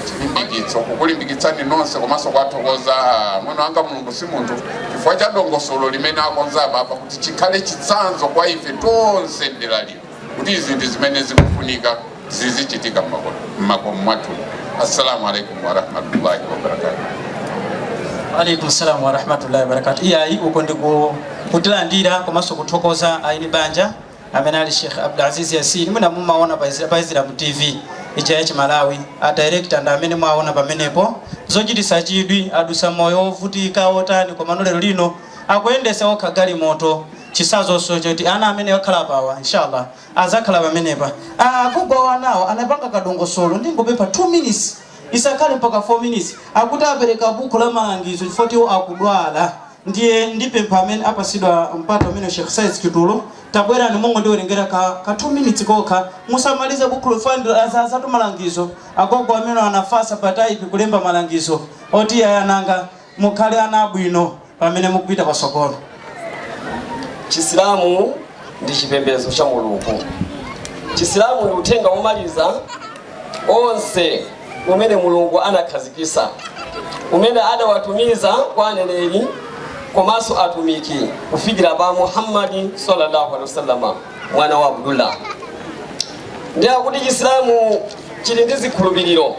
Chilimbikitso, kukulimbikitsani nonse komanso kuwathokoza mwana wanga Mulungu si munthu chifukwa cha dongosolo limene akonza apapa kuti chikhale chitsanzo kwa ife tonse mdera lino, kuti izi ndi zimene zikufunika zizichitika mmakomo mwathu. Assalamu alaikum warahmatullahi wabarakatuh. Alaikum salam warahmatullahi wabarakatuh. Iyayi, uko ndiku kutilandira komanso kuthokoza aini banja amene ali Sheikh Abdulaziz Yasin. Mwina mumaona pa Islam TV ija ya Chimalawi, a director ndi amene mwaona pamenepo. Zochititsa chidwi, adusa moyo wovutika wotani, komano lero lino Akuyendesa okha galimoto. Chitsanzonso choti ana amene akhala pawa, inshallah azakhala pamenepa. Agogo anawo anapanga kadongosolo. Ndingopempha 2 minutes, isakhale mpaka 4 minutes. Akuti apereka buku la malangizo chifukwa iwo akudwala. Ndiye ndipempha amene apasidwa mpata umene, Sheikh Said Kitulo, tabwerani mungondiwerengera ka 2 minutes kokha. Musamalize buku lofandira azatu malangizo. Agogo amene anafasa pa type kulemba malangizo oti ayananga mukhale ana abwino pamene mukupita pasogolo. Chisilamu ndi chipembedzo cha Mulungu. Chisilamu ndi uthenga womaliza onse umene Mulungu anakhazikisa, umene adawatumiza kwa aneneri komanso atumiki kufikira pa Muhammadi sallallahu alaihi wasallama, mwana wa Abdullah. Ndi akuti Chisilamu chili ndi zikhulupiriro.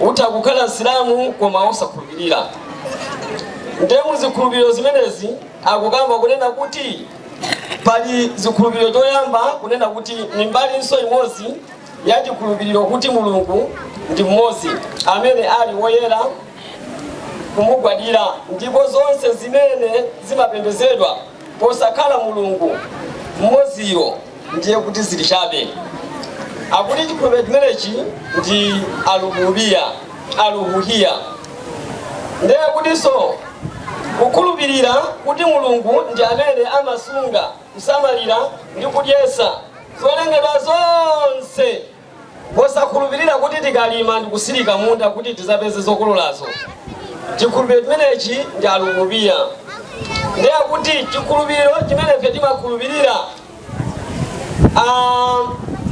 Utha kukhala Msilamu koma osakhulupirira. Ndiye muzikhulupiriro zimenezi akukamba kunena kuti pali zikhulupiriro choyamba, kunena kuti ni mbalinso imodzi ya chikhulupiriro kuti Mulungu ndi mmodzi amene ali woyera kumugwadira, ndipo zonse zimene zimapembedzedwa posakhala Mulungu mmodziyo ndiye kuti zili chabe. Akuti chikhulupiriro chimenechi ndi alububiya, aluhuhiya. Ndiye kutinso kukhulupirira kuti Mulungu ndi amene amasunga, kusamalira ndi kudyesa zolengedwa zonse, posakhulupirira kuti tikalima ndi kusilika munda kuti tizapeze zokololazo. Chikhulupiriro chimenechi ndi alububiya. Ndiye kuti chikhulupiriro chimene ife timakhulupirira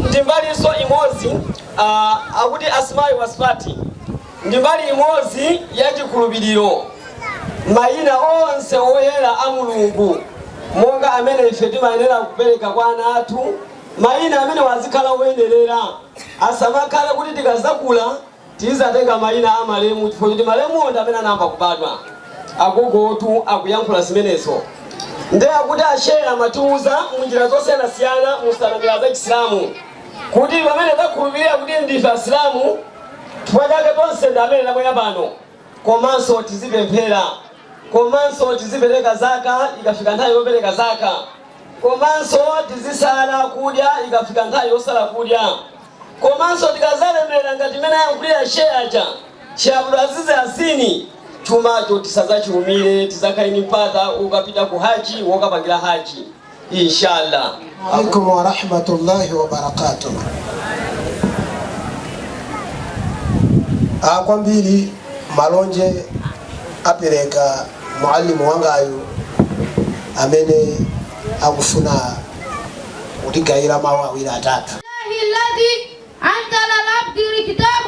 ndi mbalinso imodzi, akuti asma'i wasifati ndi mbali imodzi ya chikhulupiriro. Mayina onse oyera a Mulungu, monga amene ife timayenera kupereka kwa ana athu, mayina amene wazikhala oyenerera, asamakhale kuti tikazakula tizatenga mayina a malemu, chifukwa kuti malemuwo ndi amene anayamba kubadwa. Agogotu akuyankhula zimenezo. Ndiye akuti asheya amatiuza munjira zosiyanasiyana musanamira za Chisilamu kuti pamene takhulupirira kuti ndife Asilamu, chifukwa chake tonse ndi amene tabwera pano, komanso tizipemphera, komanso tizipereka zaka ikafika nthawi yopereka zaka, komanso tizisala kudya ikafika nthawi yosala kudya, komanso tikazalemera ngati imene ayankhulira sheya aja, Sheikh Abdulaziz Asini, chumacho tisazachiumire, tizakhale ni mpata ukapita ku haji, wokapangira haji, inshallah. عليكم ورحمة الله وبركاته. Kwambiri malonje apereka muallimu wangayu amene akufuna kutigayira mawu awiri atatu. الذي أنزل على عبده الكتاب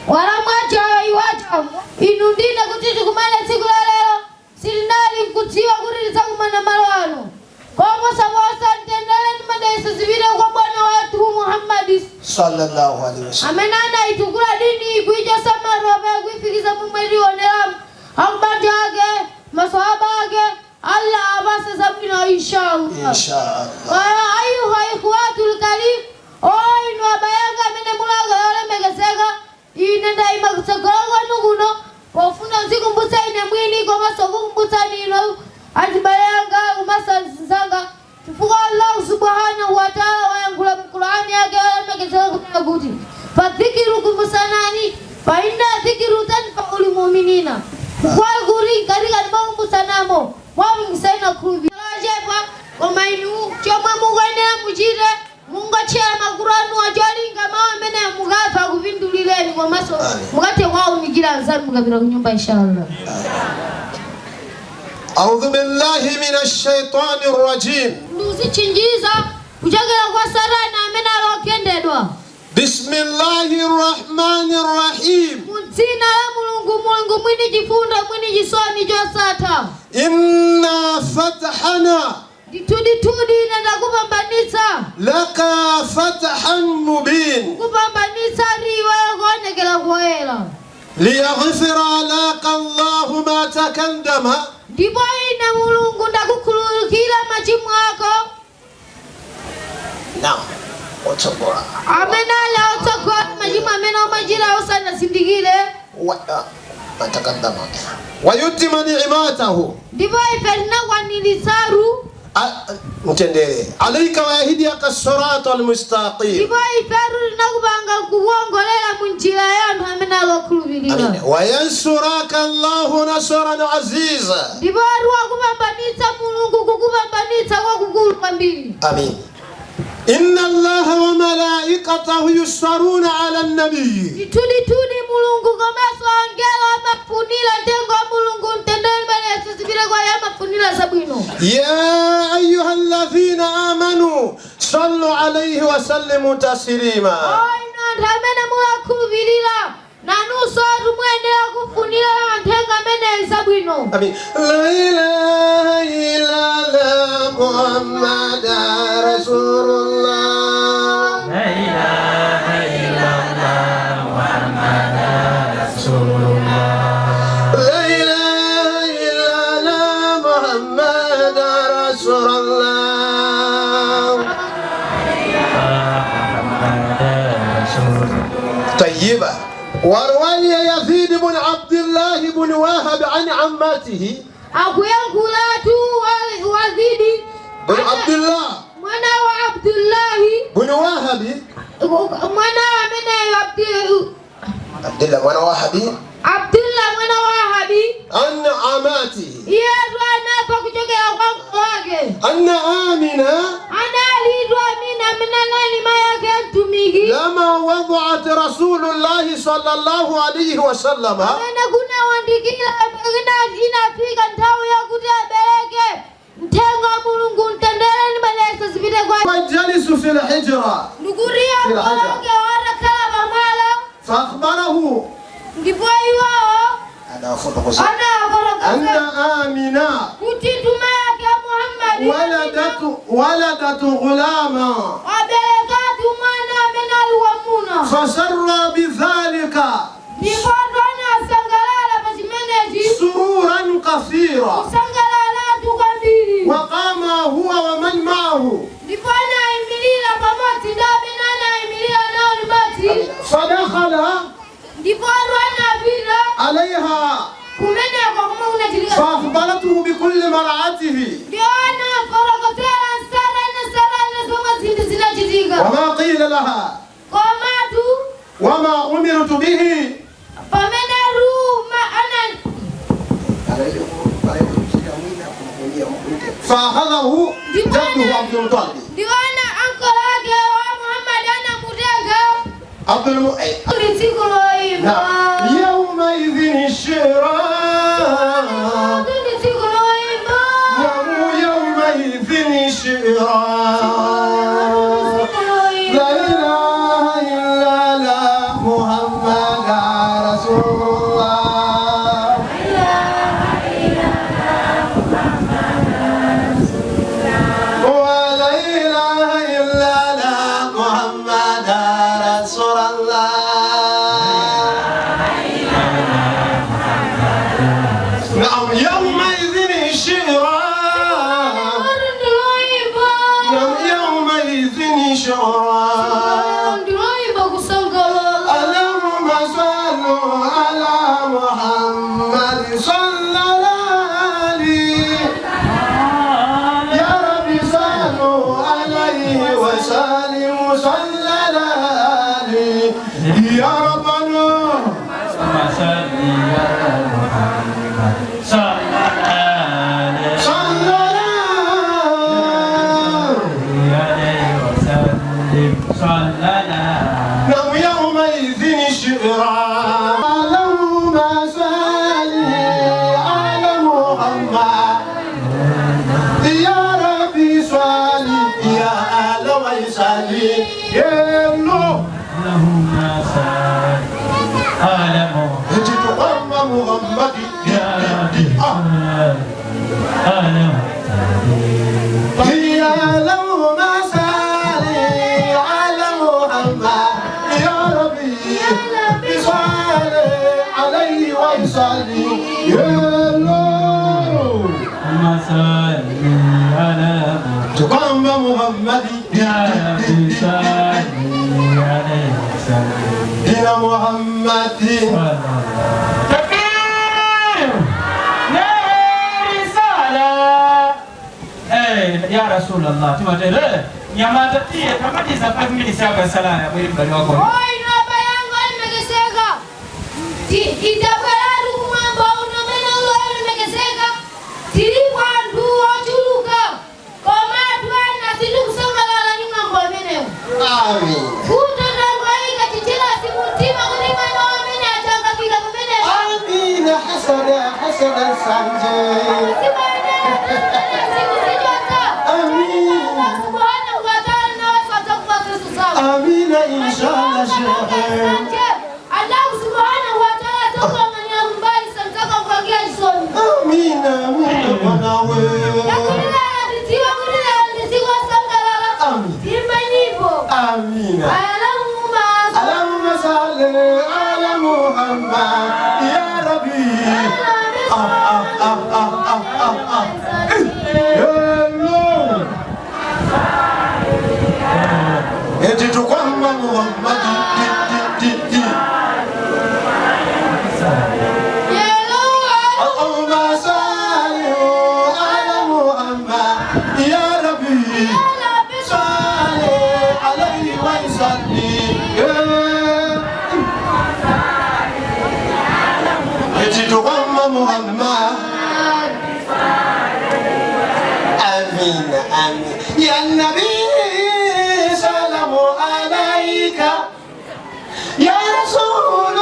ولم يجعل عوجا. Inu ndine kuti tikumane tsiku la lero, sitinali nkudziwa kuti tidzakumana malo ano. Koposaposa mtendere ndi madalitso zipite kwa bwana wathu Muhammadi sallallahu alaihi wasallam, amene anayitukula dini kuichosa matope kuifikiza momwe tioneramu, akubanja ake, maswahaba ake, Allah apase zabwino inshallah. Inshallah. Kaya أيها الإخوة الكريم, o inu abayanga amene mulaka yolemekezeka, ine ndayima kutsogolo kwanu kuno pofuna kuzikumbutsa ine mwini komanso kukumbutsani inu azibale anga komanso azinzanga, chifukwa Allah subhanahu wa ta'ala wayankhula mu Qur'ani yake yolemekezeka kunena kuti فذكروا, kumbutsanani, فإن الذكرى تنفع المؤمنين, kukwali kuti mkatikati mwakumbutsanamo mwapingisana khulupi lochepa. Koma inu chomwe mukuyenera muchite, mungotchera makutu anu acholinga mawu amene mukapha kupindulireni, komanso mukathe kuwaunikira anzanu mukapita ku nyumba inshallah. أعوذ بالله من الشيطان الرجيم. Ndikuzitchinjiza kuchokera kwa Satana amene ali ogendedwa. بسم الله الرحمن الرحيم. Mu dzina la Mulungu, Mulungu mwini chifundo, mwini chisoni chosatha. إنا فتحنا Ndithudithudi ine ndakupambanitsa لك فتحا مبين kupambanitsa riwe kuonekera koyera ليغفر لك الله ما تقدم ndipo ine Mulungu ndakukhululukira machimo ako نعم otsogola amene ali otsogola, machimo amene umachita usanazindikire. ما تقدم ويتم نعمته Ndipo ife tinakwaniritsaru mtendere عليك ويهديك الصراط المستقيم Ndipo ifetu tinakupanga kukuongolera mu njira ya anthu amene alokhulupirira. وينصرك الله نصرا عزيزا Ndipo atu wakupambanitsa Mulungu kukupambanitsa kwakukulu kwambiri. آمين إن الله وملائكته يصلون على النبي Ndithudithudi Mulungu komanso angelo amafunira mtengo wa Mulungu mtendere madalitso zipite kwa iye amafunira zabwino. يا أيها الذين آمنوا صلوا عليه وسلموا تسليما Inu anthu amene mulakhulupirira nanunso atu muyenera kufunira anthenga ameneyi zabwino. آمين لا إله إلا الله محمد رسول الله لا إله إلا الله محمد رسول الله لا إله إلا الله محمد رسول الله طيبة وروي يزيد بن عبد الله بن وهب عن عمته Akuyankhulatu Wazidi بن عبد الله mwana wa Abdullahi بن وهب mwana ameneyo عبد الله بن وهب Abdullah mwana wa Wahabi عن عماته iyetu anapha kuchokera kwa mkulu wake أن آمنة analiitwa Amina amene anali mayi ake a mtumiki لما وضعت رسول الله صلى الله عليه وسلم amene kunawandikira inafika nthawi yakuti abereke mthenga wa Mulungu mtendere ndi madalitso zipite kwa وجلس في الحجرة ndikuti akulu ake watakhala pamwala فأخبره ndipo iwowo أن anafotokoza آمنة kuti ntuma yake ya Muhammadi ولدت غلاما waberekatu mwana amene ali wamuna فسر بذلك ndipo anthu anasangalala pa chimenechi سرورا كثيرا kusangalalatu kwambiri وقام هو ومن معه ndipo anayimirira pamodzi ndi amene anayimirira nawo limodzi فدخل ndipo anthu anapita عليها kumeneko kumwe kunachitika فأخبرته بكل مرعته ndiwo anafotokozera nsatane nsatane zomwe zinthu zinachitika وما قيل لها komatu وما أمرت به pamene ruma ana فأخذه جده عبد المطلب ndiwo ana ankolo ake wa Muhammadi anamutenga عبد المطلب ndi tsiku loyipa نعم يومئذ الشراء ndi tsiku loyipa نعم يومئذ الشراء لا إله إلا الله محمد رسول الله ولا إله إلا الله محمد رسول الله نعم يومئذ الشراء ndi loyipa نعم يومئذ الشراء ndi loyipa kusangalala اللهم صل على محمد صلى الله عليه يا ربي صلوا عليه وسلم صلى الله عليه يا ربنا صل على محمد صلى عليه صلى الله عليه وسلم صلى نعم يومئذ الشعراء اللهم صل على محمد يا ربي صل يا الله صل يا الله اللهم صل على محمد محمد يا ربي صل على محمد يا اللهم صل على محمد يا ربي صل عليه وسلم يا الله اللهم صل على محمد تقام محمد يا ربي صل عليه وسلم إلى محمد صلى الله Rasulallah timatere nyamata tiye tamaliza 5 minutes yako yasalaya abwere mbali wako. Ino abale anga olemekezeka, itabweratu kumwamba uno amene uli olemekezeka, tilipo anthu ochuluka, koma anthu ena sitikusangalala ndi mwambo amenewu. Amin. Vuto tangoyika chijelasi mumtima kuti mwana amene achangafika pamenepo. Amina hasada hasada sanje. Amina inshallah shehe. Amina amina bwana we. Amina. Allahumma salli ala Muhammad ya Rabbi. Ah ah ah ah ah ah ah. Hello. Eti tukwamba Muhammad di di di di. Allahumma salli ala Muhammad ya Rabbi. Salli alayhi wa sallim. Eti tukwamba Muhammad. Amin amin. Ya Nabi salamu alayka. Ya Rasul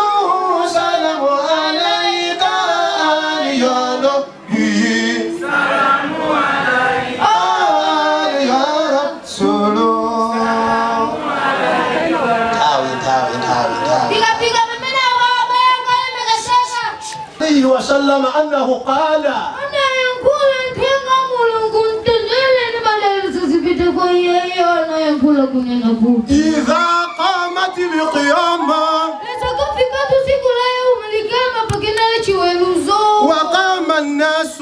salamu alayka. Ya Nabi salamu alayka. Ya Rasul. Tawi tawi tawi tawi. Tikafika pamene abale anga olemekezeka, عليه وسلم أنه قال anayankhula nthenga Mulungu mtendere ndi madalitso zipite kwa iyeyo, anayankhula kunena kuti إذا قامت القيامة Isakafikatu siku la yaumalikama pakinale chiweruzo, وقام الناس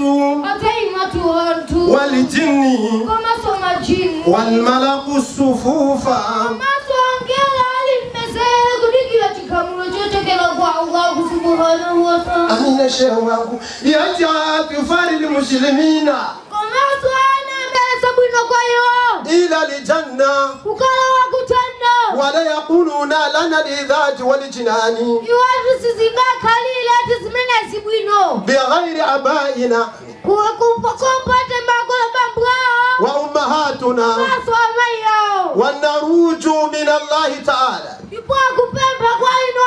atayimatu anthu والجن komanso majini والملك صفوفا komanso angelo ali mmezere kudikira chigamulo chochokera kwa Allahu subhanahu wa taala. أمين شيخ wangu يجعل كفار المسلمين Komanso ana mbelesa bwino kwa iwo إلى الجنة kukalowa kujanna. ولا يقولون لنا لذات والجنان Iwatu sizingakhalire ati zimenezi bwino بغير آبائنا kompate makolo bambo awo وأمهاتنا komanso amayi awo. ونرجو من الله تعالى Ndipo akupempha kwa inu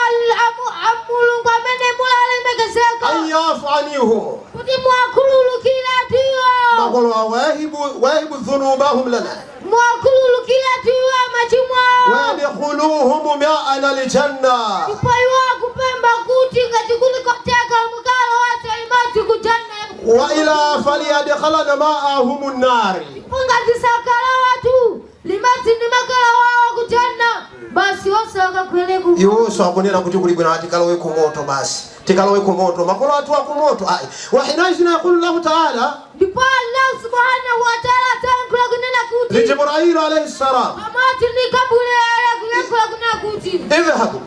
Mulungu amene mulalemekezeka أن يعفو عنهم kuti mwakhululukire atiwo makolo واهب واهب ذنوبهم لنا mwakhululukire atiwo machimo awo. ويدخلوهم معنا الجنة Ndipo iwo akupempha kuti ngati kuli koteka mukalowetse limodzi kujanna. وإلا فليدخلنا معهم النار Ndipo ngati sakalowatu limodzi ndi makolo wawo kujanna, basi onse akakhwere ku iwonso akunena kuti kuli bwino tikalowe ku moto basi tikalowe ku moto makolo athu akumoto ayi وحينئذ يقول الله تعالى Ndipo Allah subhanahu wa ta'ala atayankhula kunena kuti لجبرائيل عليه السلام pamodzi ndi Gabriel kuyankhula kunena kuti اذهبوا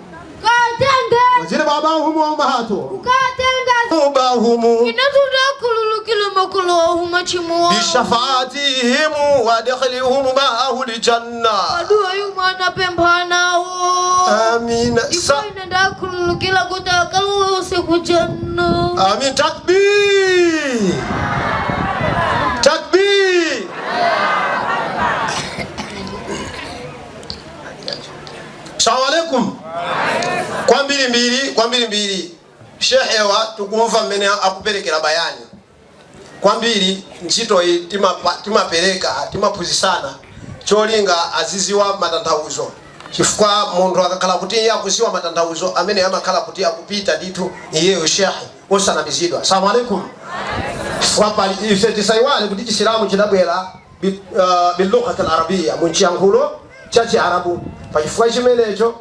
katenge وجلب آباؤهم وأمهاتهم kukatenga ذنوبهم ine tutakhululukire makolo awo machimo awo بشفاعتهم وادخلهم معه الجنة aduwa yomwe anapempha nawo. آمين Ndipo ine ndakhululukira kuti akalowose kujanna. آمين تكبير تكبير Salamu alaikum. Kwambiri mbiri kwambiri mbiri shehewa tikumva mmene akuperekera bayani kwambiri ntchito iyi timapereka timaphunzitsana cholinga aziziwa matanthauzo chifukwa munthu akakhala kuti iye akuziwa matanthauzo amene amakhala kuti akupita ndithu iyeyo shehe osanamizidwa. Salamu alaikum. Chifukwa pali ife tisayiwale kuti chisilamu chidabwera bilughati alarabia munchiyankhulo cha Chiarabu. Pachifukwa chimenecho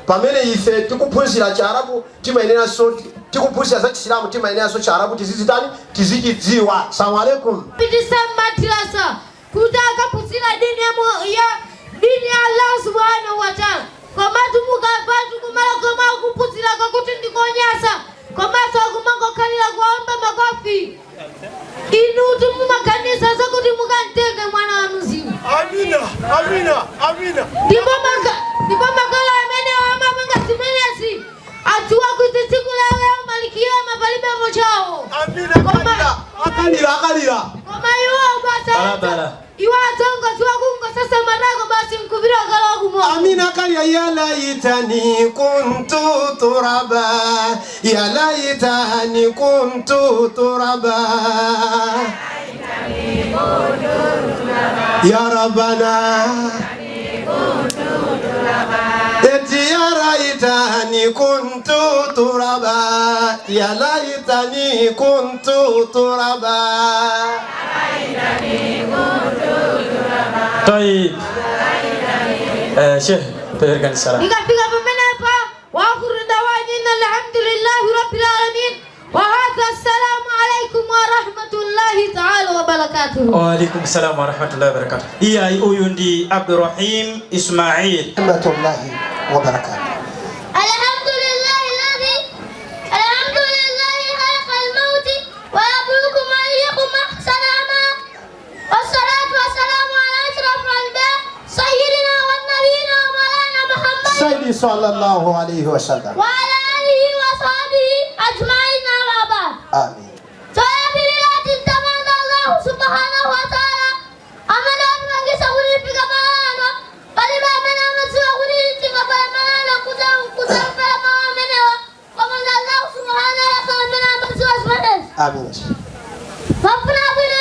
pamene ife tikuphunzira Chiarabu timayeneranso tikuphunzira za Chisilamu timayeneranso Chiarabu tizizitani tizichidziwa. Salamu alaikum. Pitisa madrasa kuti akaphunzira dini ya dini ya Allah subhanahu wa ta'ala, komatu mukapatu kumala koma akuphunzira kwakuti ndikonyasa komanso akumangokhalira kuomba makofi. Inutu mumaganiza zakuti mukamtenge mwana wanu zina. Amina, amina, amina. Ndipo makolo amene amapanga zimenezi adziwa kuti tsiku lawo la malikiyama palibe chawo. Amina, akalira, akalira. Koma iwo basi Barabara. iwo adzangodziwa kungosasa matako basi nkupita kukalowa kumoto. Amina kalira ya laitani kuntu turaba ya laitani kuntu turaba ya rabbana eti ya laitani kuntu turaba ya laitani kuntu turaba. Taib. Sheikh, pelekani salam. Nikafika pamenepa wa akhiru dawana alhamdulillahi rabbil alamin wa hadha assalamu alaikum wa rahmatullahi ta'ala wa barakatuh. Wa alaikum salam wa rahmatullahi wa barakatuh. Iya, uyu ndi Abdurrahim Ismail. Rahmatullahi wa barakatuh. Alhamdulillahi alladhi alhamdulillahi khalaqa al-maut wa yabluukum ayyukum ahsanu amala wassalatu wassalamu ala ashrafil anbiya sayyidina wa nabiyina wa maulana Muhammad Sayyidi sallallahu alayhi wa sallam. wa ala alihi wa sahbihi ajma'in amma ba'd. Amin. Toyapilira tintamanda Allah subhanahu wa ta'ala amene atipangisa kuti tifike pano palibe amene amadziwa kuti tingapale malano kudzamvera mawu amenewa koma ndi Allah subhanahu wa ta'ala amene amadziwa zimenezi. Amin. Mafuna abwino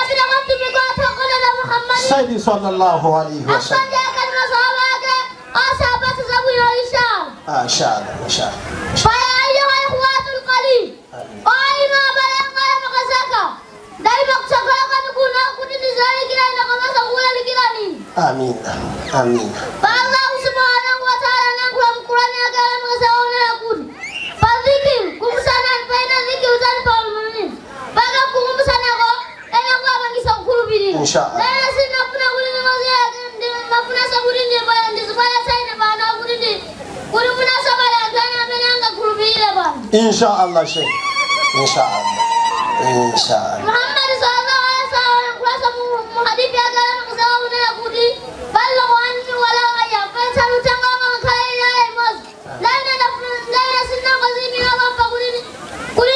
apita kwa mtumiki wathu okonedwa Muhammad Sayyidi sallallahu alayhi wa sallam. abanja ake ndi masahaba ake osapatsa zabwino inshallah. Ah, inshallah, inshallah. فيا أيها الإخوة القليل وأيها بلغ مقاسك دايما كسكرك نكون كنت نزالي كلا نقمص أقول لكلا نين. Amin. Amin. فالله سبحانه وتعالى نقول القرآن كلام سوانا يقول فالذكر كم سنة بين الذكر وتنفع المؤمنين بقى كم سنة كو أنا كو أبغى سأقول بيني إن شاء الله. لا سينا فنا قولي ما فنا سأقولي نبغى نسبة سينا بنا قولي قولي فنا سبلا أنا من أنا قولي بيني بنا. إن شاء الله شيخ. إن شاء الله. إن شاء الله. Muhammad sallallahu alaihi wasallam kurasa muhadithi agala kusema unena kuti balaghu anni wala aya pesa lutanga makhala ya imozi laina ndafuna sina kwazimi hapa kuti kuti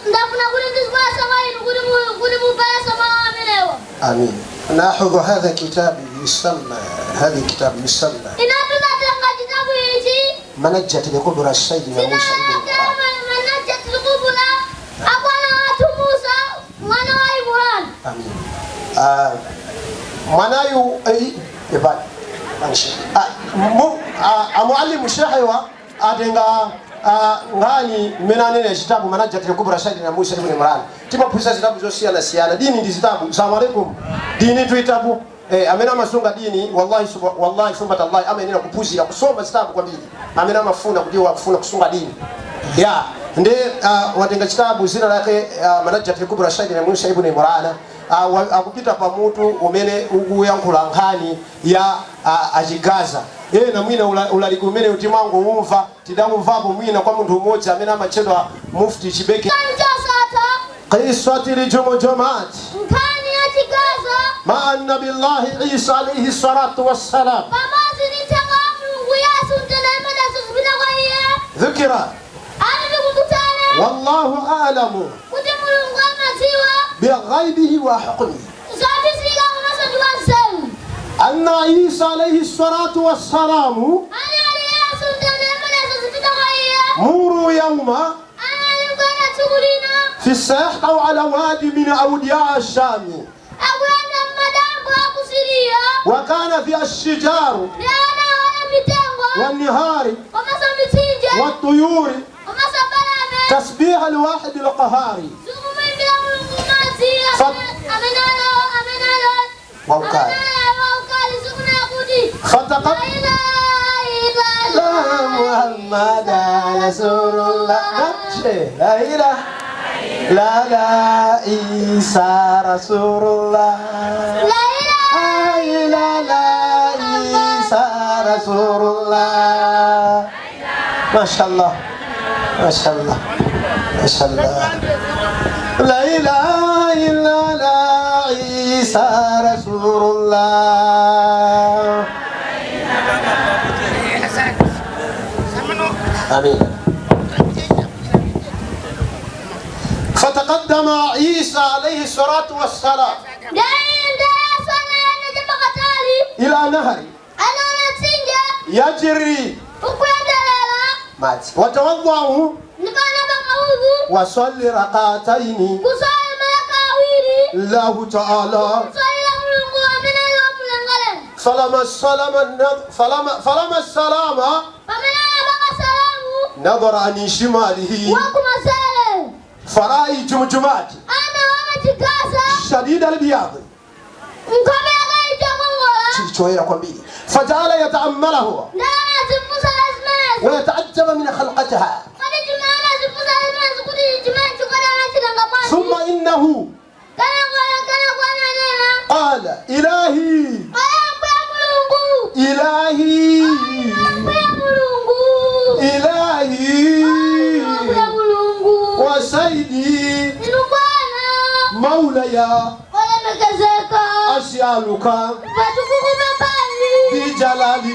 ndafuna kuti ndizibala samaini kuti kuti mubala samawa amenewa. آمين. ناخذ هذا كتاب يسمى هذا الكتاب يسمى Inatuna kitabu hichi منجة لكبرى سيدنا موسى ابن عمران. manajat lukubula akwana watu Musa mwana wa Imran. Amin. Mwanayu ibad amuallimu shekhe wa atenga ngani menanene chitabu manajat lukubra saidina Musa ibn Imran. Timaphunzitsa zitabu zosiyana siyana dini ndi zitabu. Assalamu alaikum. Dini tuitabu amene amasunga dini wallahi wallahi summa tallahi amayenera kuphunzira kusoma zitabu kwambiri amene amafuna kuti wakufuna kusunga dini ya ndi watenga chitabu zina lake manajat lukubra saidina Musa ibn Imran. Akupita pamutu umene ukuyankhula nkhani ya achigaza ena mwina ulaliki umene utimango umva tidamumvapo mwina kwa munthu umodzi amene amatchedwa Mufti Chibeke. Kanjasata qissati lijumujumat nkhani ya chigaza maa nabillahi Isa alayhi salatu wassalam pamodzi ndi mthenga wa Mulungu Yesu mtendere zipita kwa iye dhukira ati tikumbusana wallahu a'lamu kuti Mulungu amadziwa bighaibihi wa hukmihi zobisika komanso ndi wanzeru. anna Isa alayhi salatu wassalamu Ani ali Yesu mtendere zipita kwa iye muru yauma ana alikwana tsiku lina fi sahha au ala wadi min awdiya ash-sham akuyenda m'madambo a ku Siriya wa kana fi ash-shijar ndi anaona mitengo wan-nihari komanso mitsinje wat-tuyuri komanso mbalame tasbih al-wahid al-qahari zikumuimbira Mulungu madzi amene waukali waukali zikunena kuti fataqat La ilaha la Muhammad rasulullah la ilaha la la Isa rasulullah La ilaha la Isa rasulullah. Mashallah, mashallah, mashallah. La ilaha illallah Isa Rasulullah. Amin. فتقدم عيسى عليه الصلاة والسلام Ndiye Yesu anayenda chapakatali إلى نهر anaona mtsinje يجري ukuyendelera مات وتوضأ ndipo anapanga udhu وصلي ركعتين kuswali maraka awiri الله تعالى kuswalira Mulungu amene ali wamlengalenga. فلما السلام فلما فلما السلام Pamene anapanga salamu نظر عن شماله wakumasere فرأى جمجمات anaona chigasa شديد البياض nkhope yake ichokongola choyera kwambiri فجعل يتأمله ndiye anazifunsa zimenezi ويتعجب من خلقتها kodi chimene anazifunsa zimenezi kuti chimene chikodi anachilenga bwanji ثم إنه kenako ananena قال إلهي aya mbuya Mulungu إلهي mbuya Mulungu إلهي mbuya Mulungu وسيدي inu Bwana مولاي olemekezeka أسألك patukukupembani بجلال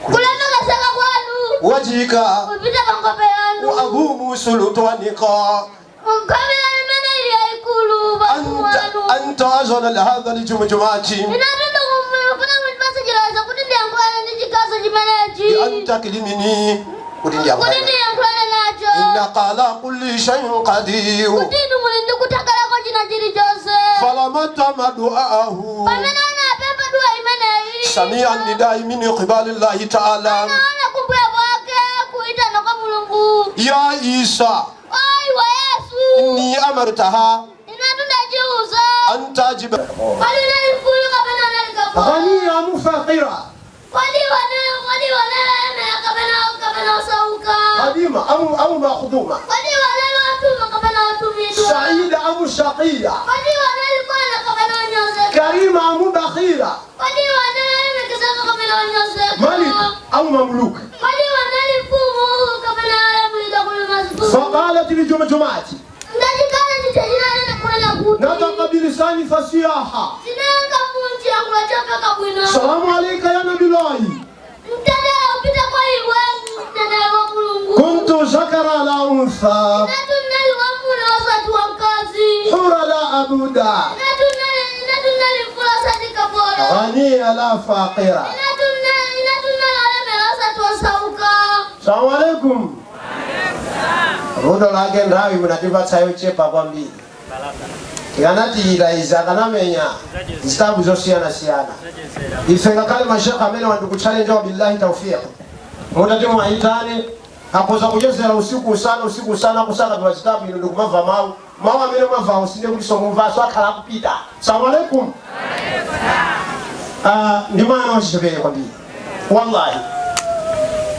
kulemekezeka kwanu وجهك kupita pa nkhope yanu وعظيم سلطانك nkhope yanu imene ili yayikulu pafumu wanu أن تأذن لهذا الجمجمات inatunda kumufuna mundipase chilolezo kuti ndiyankhulane ndi chigaso chimenechi بأن تكلمني kuti ndiyankhulane nacho إنك على كل شيء قدير kuti inu muli ndi kuthakalako china chilichonse فلما تم دعاءه pamene anapempha dua imeneyi سمع النداء من قبل الله تعالى anaona kumbuyo kwake kuitana kwa Mulungu يا عيسى ayi wa Yesu إني أمرتها inatu ndachiuza أن تجب kodi unali mfulu kapena unali kapolo غنية أم فقيرة kodi wanalemera kapena osauka قديمة أم مخدومة kodi wanali watuma kapena watumidwa سعيدة أم شقية kodi wanali bwana kapena wanyozeka كريمة أم بخيلة kodi wanalemekezeka kapena wanyozeka ملك أم مملوك kodi wanali mfumu kapena alamulidwa kuli mazifumu فقالت لجمجمات ndachikala chichachinanena kunena kuti نطق بلسان فصياحة chinanga munchiyankhula chopeka bwino السلام عليك يا نبي الله mtendere upite kwa iwe mtendere wa Mulungu كنت ذكر لا أنثى inatu nali wamuna osati wamkazi حر لا أبودا inatu nali mfulu osati kapolo غنية لا فقيرة inatu nali olemera osati osauka Salamu alaikum. Rudo lake nthawi munatipatsa yochepa kwambiri tikanatiyita izi akanamenya zitabu zosiyanasiyana ife ngakhale mashekhe amene wandikutchalenja wa billahi taufiq mutati mwayitane akhoza kuchezera usiku usana usiku usana kusaka pa zitabu ino ndikumamva mawu mawu amene mwamvawo sinde kuti somumvaso akhala akupita. Salamu alaikum. Ah, ndi mwana wachichepere kwambiri wallahi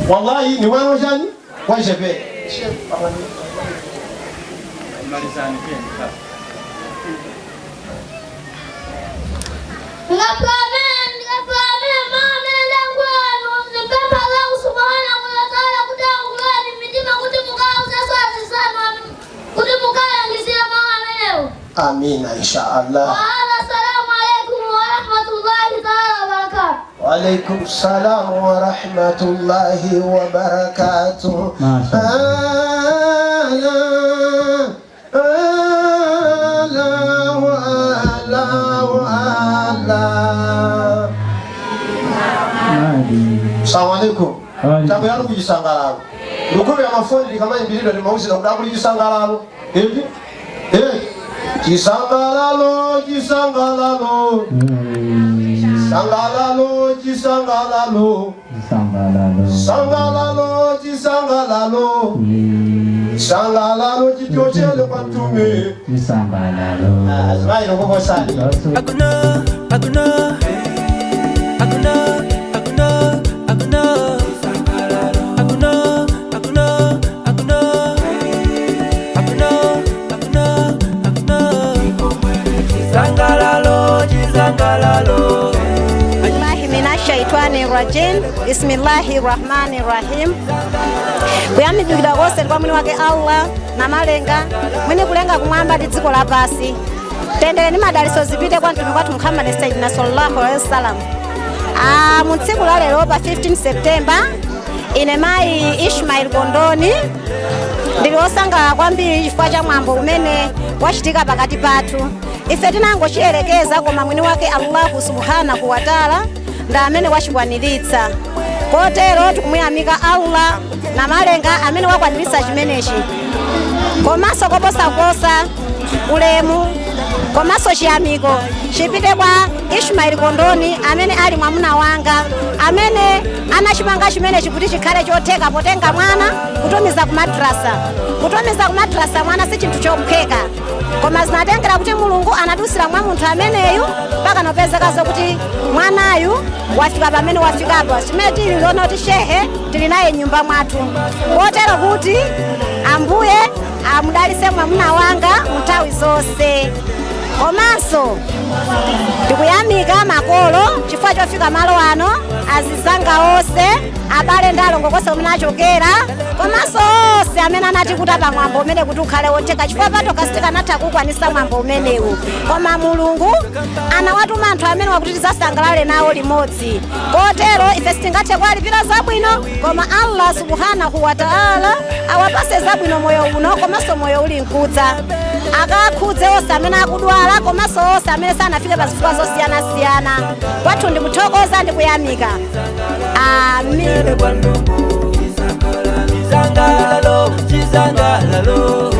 wallahi ni mwana wachani wachichepere. Ndikapamene maamene ndayankhulanu ndipempha Allahu subhanahu wa taala kuti akulani mitima kuti mukauzeso azisanu kuti mukalangisire mawu amenewo. Amina insha Allah. Wahadha, assalamu alaikum warahmatullahi taala wabarakatuh. وعليكم السلام ورحمة الله وبركاته. أهلا أهلا وأهلا وأهلا. Assalamu alaikum. Tabuyalo kuchisangalalo lukumi amafoni likamayimbiridwa limauzira kuti akuli chisangalalo eti chisangalalo chisangalalo sangalalo chisangalalo sangalalo chisangalalo sangalalo chichochele kwa mtume azimayi nokokosani. Akuna, akuna, akuna, akuna, akuna, akuna, akuna, akuna, akuna, akuna, akuna. Chisangalalo, chisangalalo. Billahi minash shaitani rajim. rajim. Bismillahi rahmani rahim. Kuyamikidwa konse kwa mwini wake Allah Namalenga, mwini kulenga kumwamba ndi dziko lapansi. Mtendere ndi madalitso zipite kwa mtumiki wathu Muhammad Sayyidina sallallahu alaihi wasallam. Mu tsiku la lero pa 15 September, ine mayi Ishmael Kondoni ndili wosangalala kwambiri chifukwa cha mwambo umene wachitika pakati pathu. Ife tinangochiyelekeza, koma mwini wake Allahu subhanahu wa taala ndi amene wachikwaniritsa. Kotero tikumuyamika Allah Namalenga amene wakwaniritsa chimenechi. Komanso koposaposa, ulemu komanso chiyamiko chipite kwa Ishmael Kondoni amene ali mwamuna wanga, amene anachipanga chimenechi kuti chikhale chotheka potenga mwana kutumiza ku madrasa. Kutumiza ku madrasa mwana si chinthu chophweka, koma zinatengera kuti Mulungu anadusira mwa munthu ameneyu mpaka nopezeka zokuti mwanayu wafika pamene wafikapo. Chimene tili lona kuti shehe tili naye nyumba mwathu, kotero kuti Ambuye amudalitse mwamuna wanga mu nthawi zonse. Komanso ndikuyamika makolo chifukwa chofika malo ano, azizanga onse, abale ndi alongo konse kumene achokera, komanso onse amene anatikuta pa mwambo umene kuti ukhale wotheka, chifukwa patokha sitikanatha kukwanisa mwambo umenewu, koma Mulungu anawatuma anthu amene wakuti tidzasangalale nawo limodzi. Kotero ife sitingathe kuwalipira zabwino, koma Allah subhanahu wa taala awapase zabwino moyo uno komanso moyo uli nkudza. Akakhudze onse amene akudwala komanso onse amene sanafike pa zifukwa zosiyanasiyana. Kwathu ndikuthokoza ndi kuyamika. Amin. Chizangalalo, chizangalalo,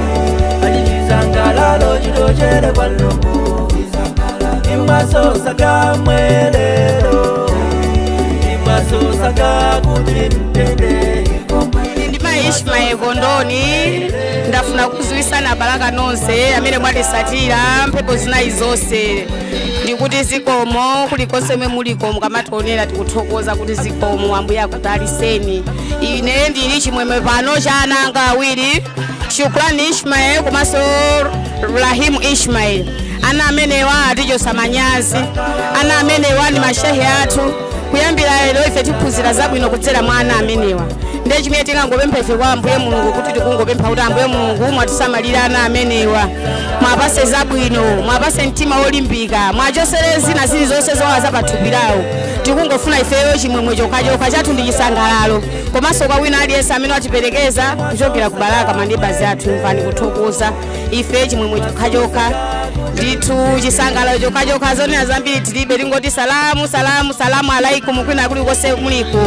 ali chizangalalo chitochere kwa lungu. Imasosa kamwelero, imasosa kakuti mtende. Ndi mayi Ishmael Kondoni. Ndafuna kuziwisana abalaka nonse amene mwatisatira mphepo zinayi zonse, ndikuti zikomo kulikonse mwe muliko mukamationera. Tikuthokoza kuti zikomo, Ambuye akudaliseni. Ine ndili chimwemwe pano cha ana anga awiri, Shukrani Ishmael komanso Rahimu Ishmael. Ana amenewa atichosa manyazi. Ana amenewa ndi mashehe athu. Kuyambira lero ife tiphunzira zabwino kudzera mwa ana amenewa. Ndiye chimene tingangopempha ife kwa Ambuye Mulungu, kuti tikungopempha kuti Ambuye Mulungu mwatisamalira ana amenewa, mwapase zabwino, mwapase mtima wolimbika, mwachosere zina zilizonse zowawa za pathupi lawo. Tikungofuna ifeyo chimwemwe chokhachokha chathu ndi chisangalalo, komanso kwa wina aliyense amene watiperekeza kuchokera ku Balaka, maneighbours athu, imvani kuthokoza. Ife chimwemwe chokhachokha ndithu, chisangalalo chokhachokha. Zonena zambiri tilibe, tingoti salamu, salamu, salamu alaikum kwina kulikonse muliko.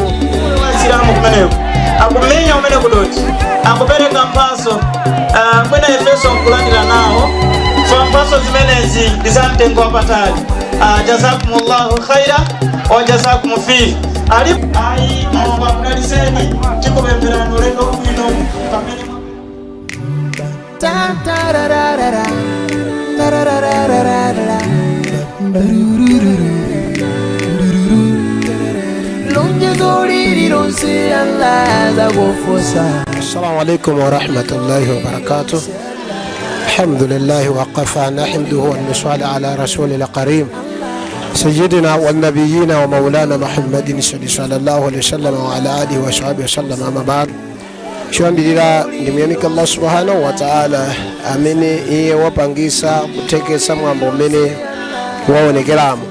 Wasilamu kumeneko akumenya umene kudoti akupereka mphaso. Mwina ifenso nkulandira nawo fa mphaso zimenezi ndi za mtengo wapatali. Jazakumullahu khaira wa jazakum fihi ali ayi. Mulungu akudaliseni, tikupempherani ulendo bwino pamene Ta ta ra ra ra ra ra ra ra ra ra ra ra. Barururu. Lonjezo lililonse Allah zakufusa. السلام عليكم ورحمة الله وبركاته. الحمد لله وكفى، نحمده ونصلي على رسول الكريم سيدنا والنبيين ومولانا محمد صلى الله عليه وسلم وعلى آله وصحبه وسلم. أما بعد، choyambirira ndimuyamika Allah subhanahu wa taala amene iye wapangisa kuthekesa mwambo umene waonekeramo.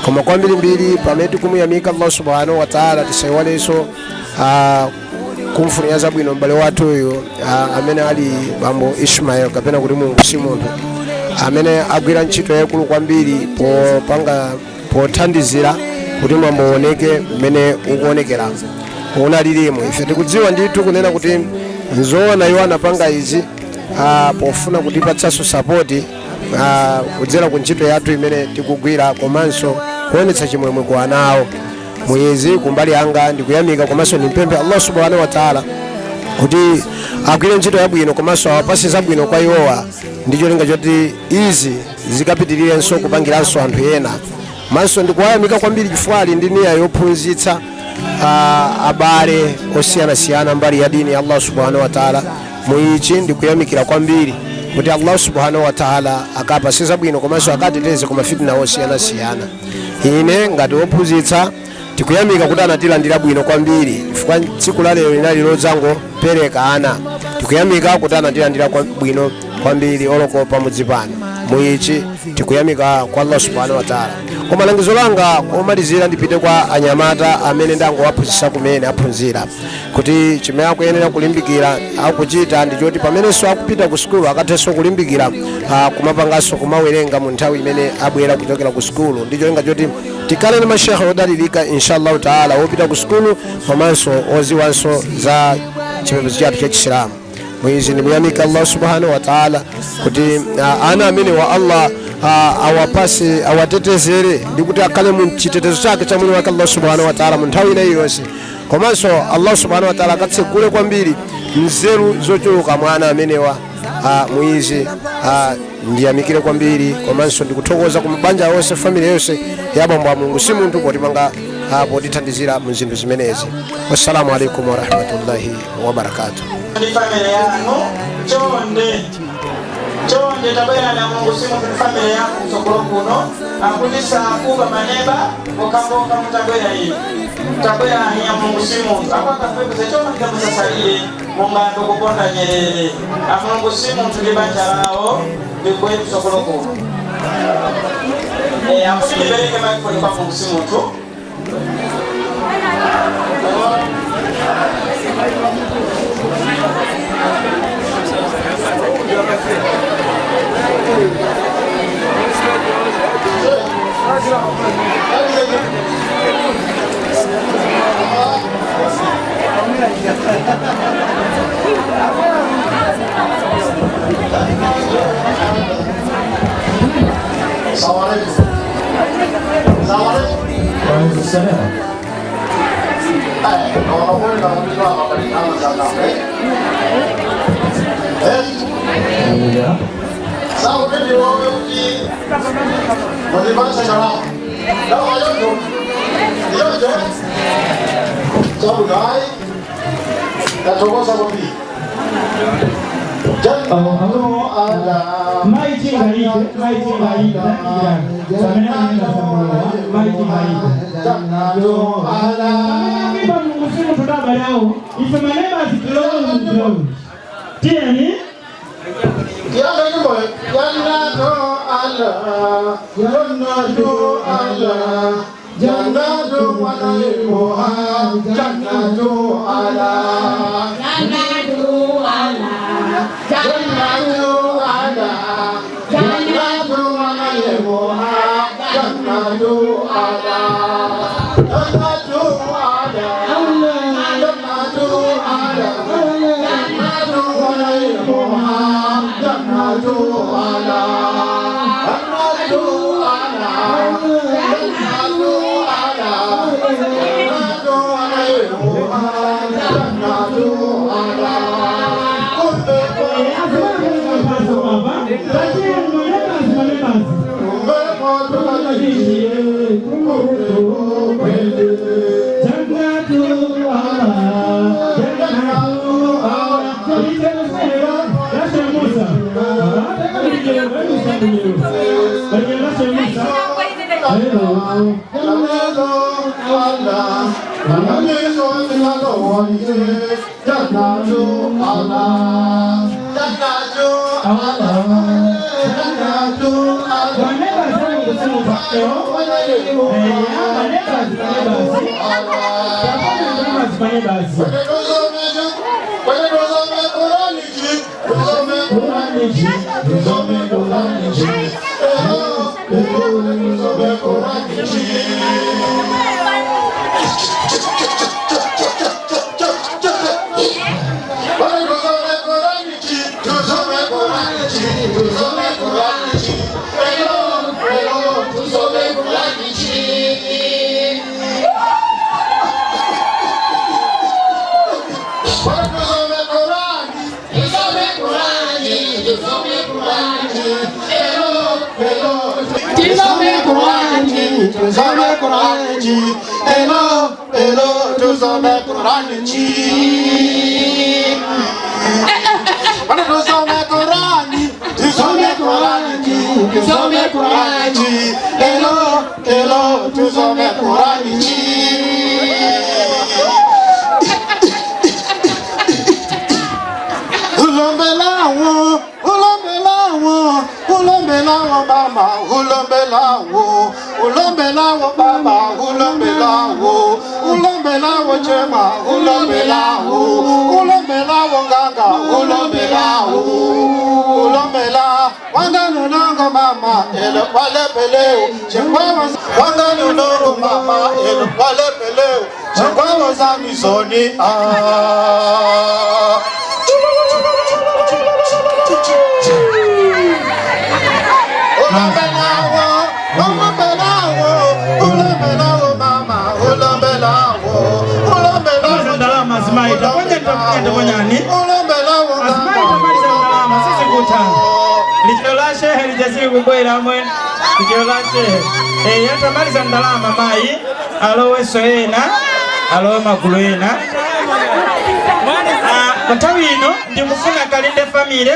Koma kwambirimbiri, pamene tikumuyamika Allah subhanahu wa taala, tisayiwalenso kumfunira zabwino m'bale wathuyu amene ali bambo Ishmael, kapena kuti Mulungu si munthu, amene agwira ntchito yaikulu kwambiri popanga, pothandizira kuti mwambo uoneke mmene ukuonekera unalilimo. Ife tikudziwa ndithu kunena kuti nzoona iwo anapanga izi pofuna kutipatsanso support kudzera ku ntchito yathu imene tikugwira, komanso kuonetsa chimwemwe kwa ana awo. Muyezi kumbali yanga ndikuyamika, komanso ndimpemphe Allah subhanahu wa taala kuti agwire ntchito yabwino komanso awapase zabwino kwa iwowa, ndi cholinga choti izi zikapitirirenso kupangiranso anthu ena. Manso ndikuwayamika kwambiri chifukwa ali ndi niya yophunzitsa abale osiyanasiyana mbali ya dini ya Allah subhanahu wa taala. Muichi ndikuyamikira kwambiri kuti Allah subhanahu wa taala akapase zabwino komanso akateteze ku mafitina osiyanasiyana. Ine ngati wophunzitsa Tikuyamika kuti anatilandira bwino kwambiri chifukwa tsiku la lero linali lodzangopereka ana. Tikuyamika kuti anatilandira bwino kwambiri oloko pamudzi pano. Muichi tikuyamika kwa Allah subhanahu wa taala. Koma langizo langa komalizira ndipite kwa anyamata amene ndangowaphunzitsa kumene aphunzira kuti chimene akuyenera kulimbikira akuchita ndi choti pamenenso akupita ku sukulu akathenso kulimbikira kumapanganso kumawerenga mu nthawi imene abwera kuchokera ku sukulu, ndi cholinga choti tikhale ndi mashekhe odalirika inshallah taala, wopita ku sukulu komanso oziwanso za chipembedzo chathu cha Chisilamu. Mwizi ndimuyamika Allah subhanahu wa taala kuti ana amene wa Allah awapase, awatetezere ndi kuti akhale mu chitetezo chake cha mwini wake Allah subhanahu wa taala mu nthawi ina iliyonse. Komanso Allah subhanahu wa taala akatsegule kwambiri nzeru zochuluka mwa ana amenewa. Mwizi ndiyamikire kwambiri komanso ndikuthokoza ku mabanja onse, family yonse ya bambo a Mulungu si munthu potipanga potithandizira mu zinthu zimenezi. Wassalamu alaikum warahmatullahi wabarakatuh. Ndi family yanu, chonde chonde tabwera na Mulungu si munthu ndi family yanu kutsogolo kuno, akuti sakuba maneba pokhapokha mutabwera inu. Tabwerani ya Mulungu si munthu akwakapepesa, chonde musasalire mungando kuponda nyerere. A Mulungu si munthu ndi banja lawo ndikuye kutsogolo kuno. Akuti ndipereke microphone kwa Mulungu si munthu. Assalamu alaikum. Assalamu alaikum. Wa salam. Wanakwenda mtu hapa kama sana. Yeah. Sawa, mimi wewe uki Walipata salama. Dawa yote. Yote. Sababu dai. Natokoza kwa pili. Maiti ngaite, maiti ngaite, pamene anaenda samulowa, maiti ngaite. Pamene Mulungu si munthu dabale awo, ife maneba zitilowo zitilowo. Tiyeni? Yalla nyimbo Jannatu Allah, Jannatu Allah, Jannatu wa naimuha, Jannatu Allah, Jannatu Allah, Jannatu Allah, Jannatu wa naimuha, Jannatu Allah, Jannatu Allah, Jannatu Allah, Jannatu wa naimuha, Jannatu Allah, Jannatu Allah, Jannatu Allah, Jannatu wa naimuha, Jannatu Allah. Tusome Qurani, elo elo, tusome Qurani. Bana tusome Qurani, tusome Qurani, tusome Qurani, elo elo, tusome Qurani. Ulombelawo baba, ulombelawo, ulombelawo chema, ulombelawo, ulombelawo nganga, ulombelawo, ulombela wanganunongo mama, elo walepeleo, chengwawo wanganunongo mama, elo walepeleo, chengwawo za mizoni ah. Ulombelawo, ulombelawo, ulombelawo mama, ulombelawo, ulombelawo ndalama azimayi takwanja ndaponyani ulombelawo azimayi tamaliza ndalama sisi kuta lichero la shehe lijaziri kubwera amwe lichero la shehe eh yatamaliza ndalama mayi aloweso ena alowe magulu ena. Ah, nthawi ino ndikufuna Kalinde family,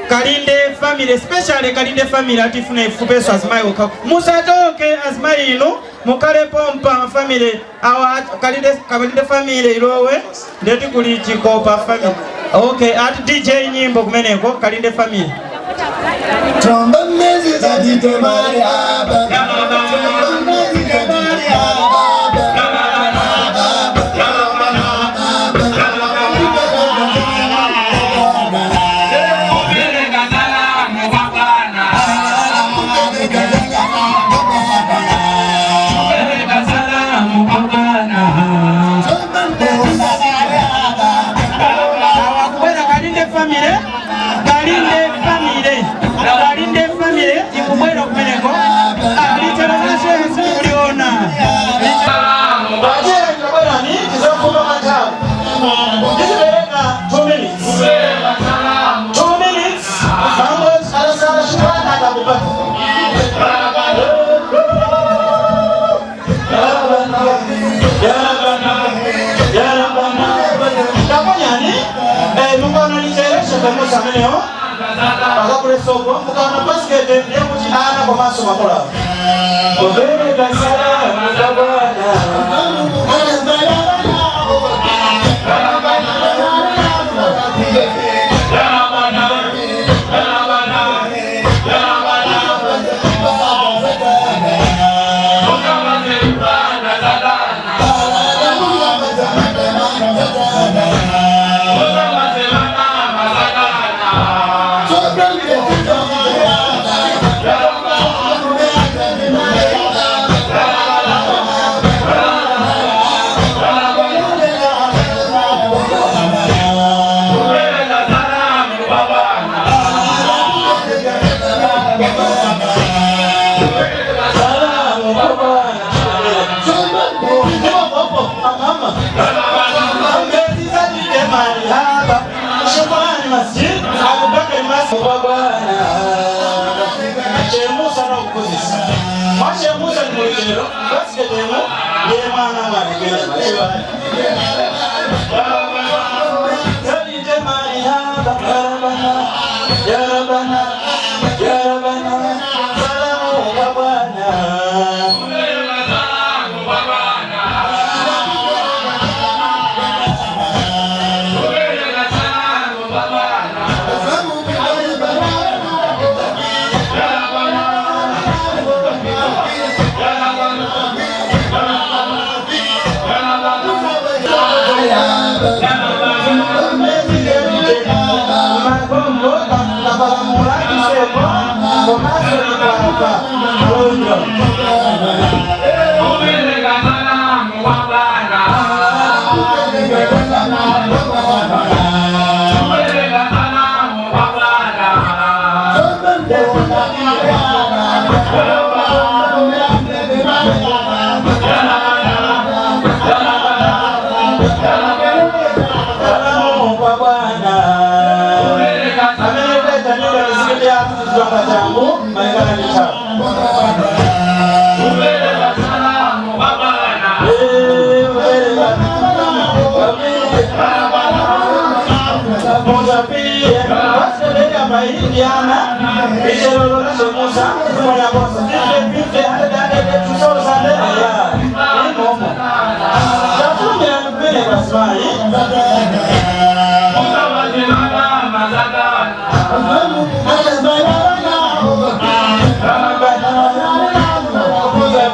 Kalinde family, especially Kalinde family atifuna ifupeso azimayi okha. Musatoke azimayi inu mukhale pompa family awa Kalinde, Kalinde family ilowe ndeti kuli Chikopa family. Okay, ati DJ nyimbo kumeneko Kalinde family. Tromba mezi za dite mariaba. Tromba mezi za dite mariaba. Awakubwera Kalinde family, Kalinde family, Kalinde family ikubwera kumeneko. Ah, lichero la shehe sikuliona. Ajere tabwerani tizofuka manthawi. Ndizipereka 2 minutes. 2 minutes. Mambo alasala shukana akakupata. Taponyani mukaona licheresha kamusa amenewo pakakule soko mukaona basikete ndiye kuti ana komanso makolo kupereka salamu za Bwana. Shemusa ni mulekero basiketemu ye mwana mwane.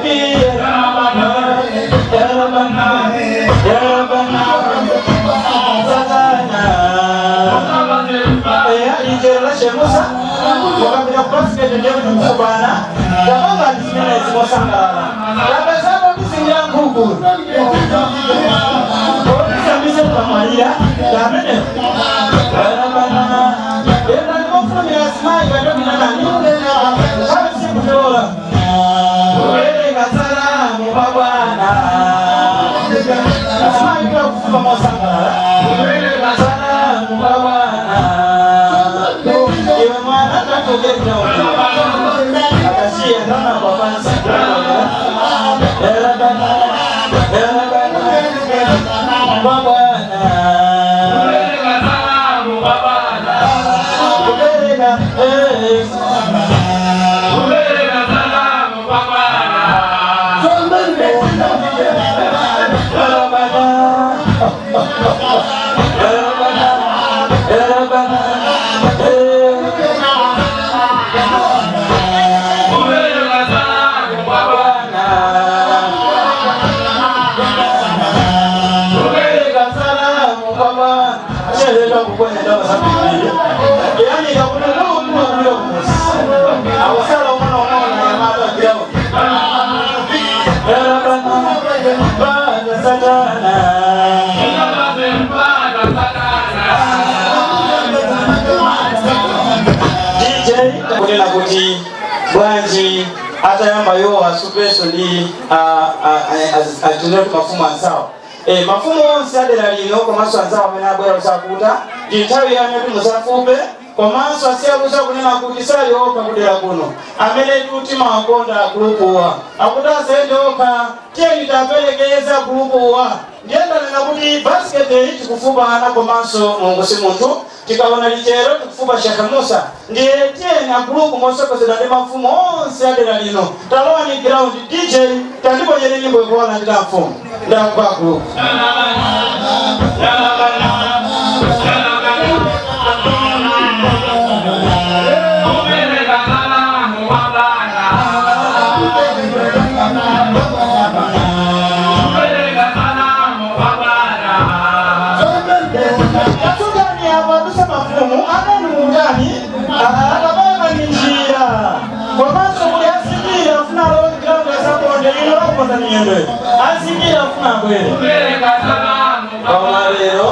Ya Rabbana, Ya Rabbana, Satana. Ya ijero la Sheikh Musa wakapita kubasket ndiye mkubana tabanga zimene zimosangalala tapezako tisingira nkhuku otisambise pamwalira tamene Rabbana enda ndimofumira simayi katominanani avisikutola kupereka salamu kwa Bwana asimayi kula kufupa mosangalala kupereka salamu kwa Bwana iwe mwana tatoketa akasiya ndana kwa pansi Ya Rabbana, Ya Rabbana, kwa Bwana kupereka Kunena kuti bwanji atayamba yo asupeso ndi atinoti mafumu anzawo mafumu onse adera lino komanso anzawo amene abwera kusakuta ndi nthawi yanu kuti musafupe komanso asiyakuza kunena kuti sali okha kudera kuno amene timawakonda agulupuwa akuti asayende okha tiyeni taperekeza agulupuwa ndiyendanena kuti basiketi tikufupana komanso Mulungu si munthu tikaona lichero tikufupa Sheikh Musa ndiye tiyeni agulupu mosokozedwa ndi mafumu onse adera lino talowani ground DJ tandiponyere nyimbo ikuona ndita mfumu ndakupa agulupu. Tatsukani apa tuse mafumu anani mutani akapanga ni njira komanso kuli asikira afuna alowe ground asaponde ino lakuponda miyendo asikira afuna abwere koma lero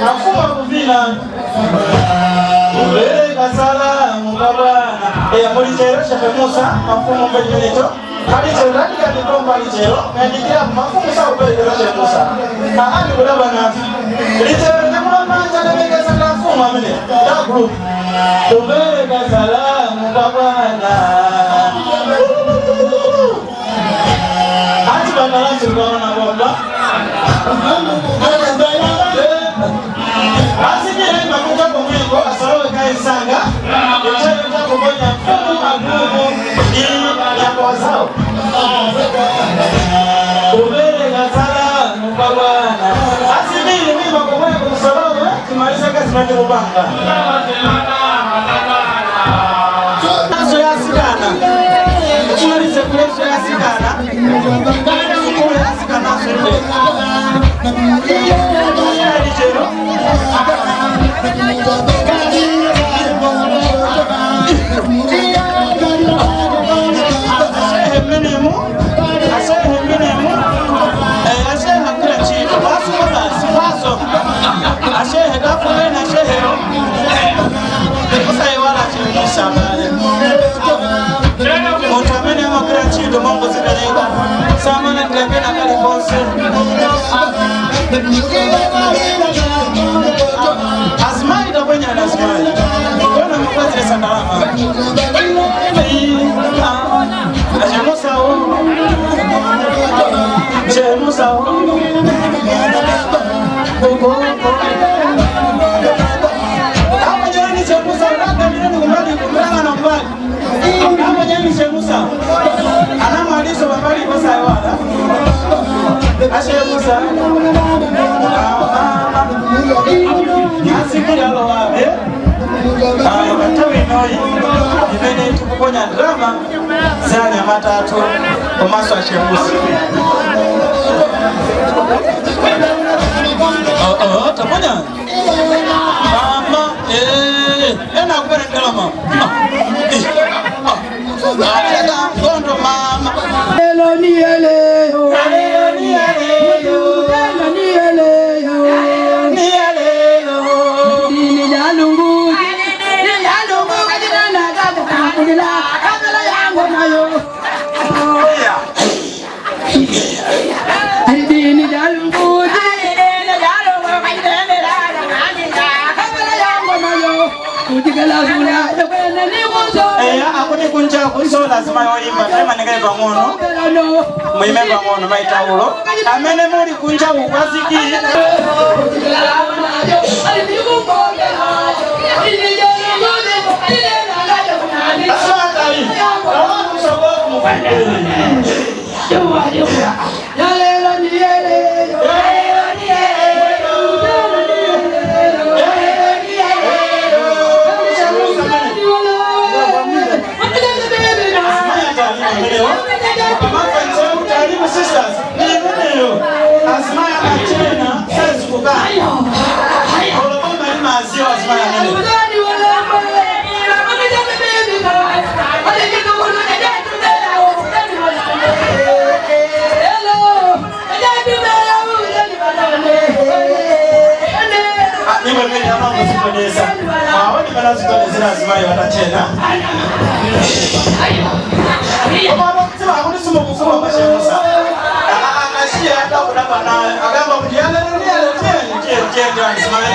mafumu akuvina kupereka salamu kwa Bwana mulichero Sheikh Musa mafumu mbechimenecho alichero tandikatikomba lichero kayandikira mafumu sakuperekera Sheikh Musa aani kudaba nafe lichero ndimulamanja lemekeza la mfumu amene la group kupereka salamu kwa Bwana ati banalansi kukaona kwamba asikire makuta komweko asalowe kaisanga echayo takuponya mfumu agumu ili yakwazao kupereka salamu kwa Bwana asibili mima komweko kusalowe timalize kazi natikupanga nazo yasikana timalize kuleso yasikana kule yasikanaso lichero Ashehe mmenemu ashehe mmenemu ashehe hakuna chito baso basi baso ashehe dafulena ashehero usaiwala chimusabale muntu amene amakira ntchito mongozipereka samana ndilapena kalikonse azimayi tapwenyana azimayi ona mukwaziresa ndalama achemusawo chemusawo aponyereni chemusawo nagandireni kumbali kumulangana kumbali aponyereni chemusawo anamwaliso pambali posaiwala ashemusa asikira alowabe nthawi inoyi imene tikuponya ndalama za Anyamata athu komanso achemusi. Oh, oh, taponya mama, ena akuperengela mama. Ah, mkondo mama. Lelo ni eleyo. Lelo ni eleyo. Lelo ni eleyo. Ni eleyo. Ni jalungu. Ni jalungu kajina kaga kampulila. Kabla yangu nayo. Ni jalungu. Ni jalungu kajina kabla yangu nayo. Kujigala sura. Eya, akuti kunja kunso lazima yoimba taimanekele pang'ono, muime pang'ono maitaulo amene muli kunja kukwaziki. Sisters, nimeneyo azimaya achena sezikukaya oloboma limaziwa azimaya ameneyo. Nyimbo imene amangozikoneza awo ndimanazikonezera azimayi watachena komano simukufuwa pachemusa akashiya atakudaba naye agamba kuti yaleleliyale tiyeni tiyeni tiyeni azimayi.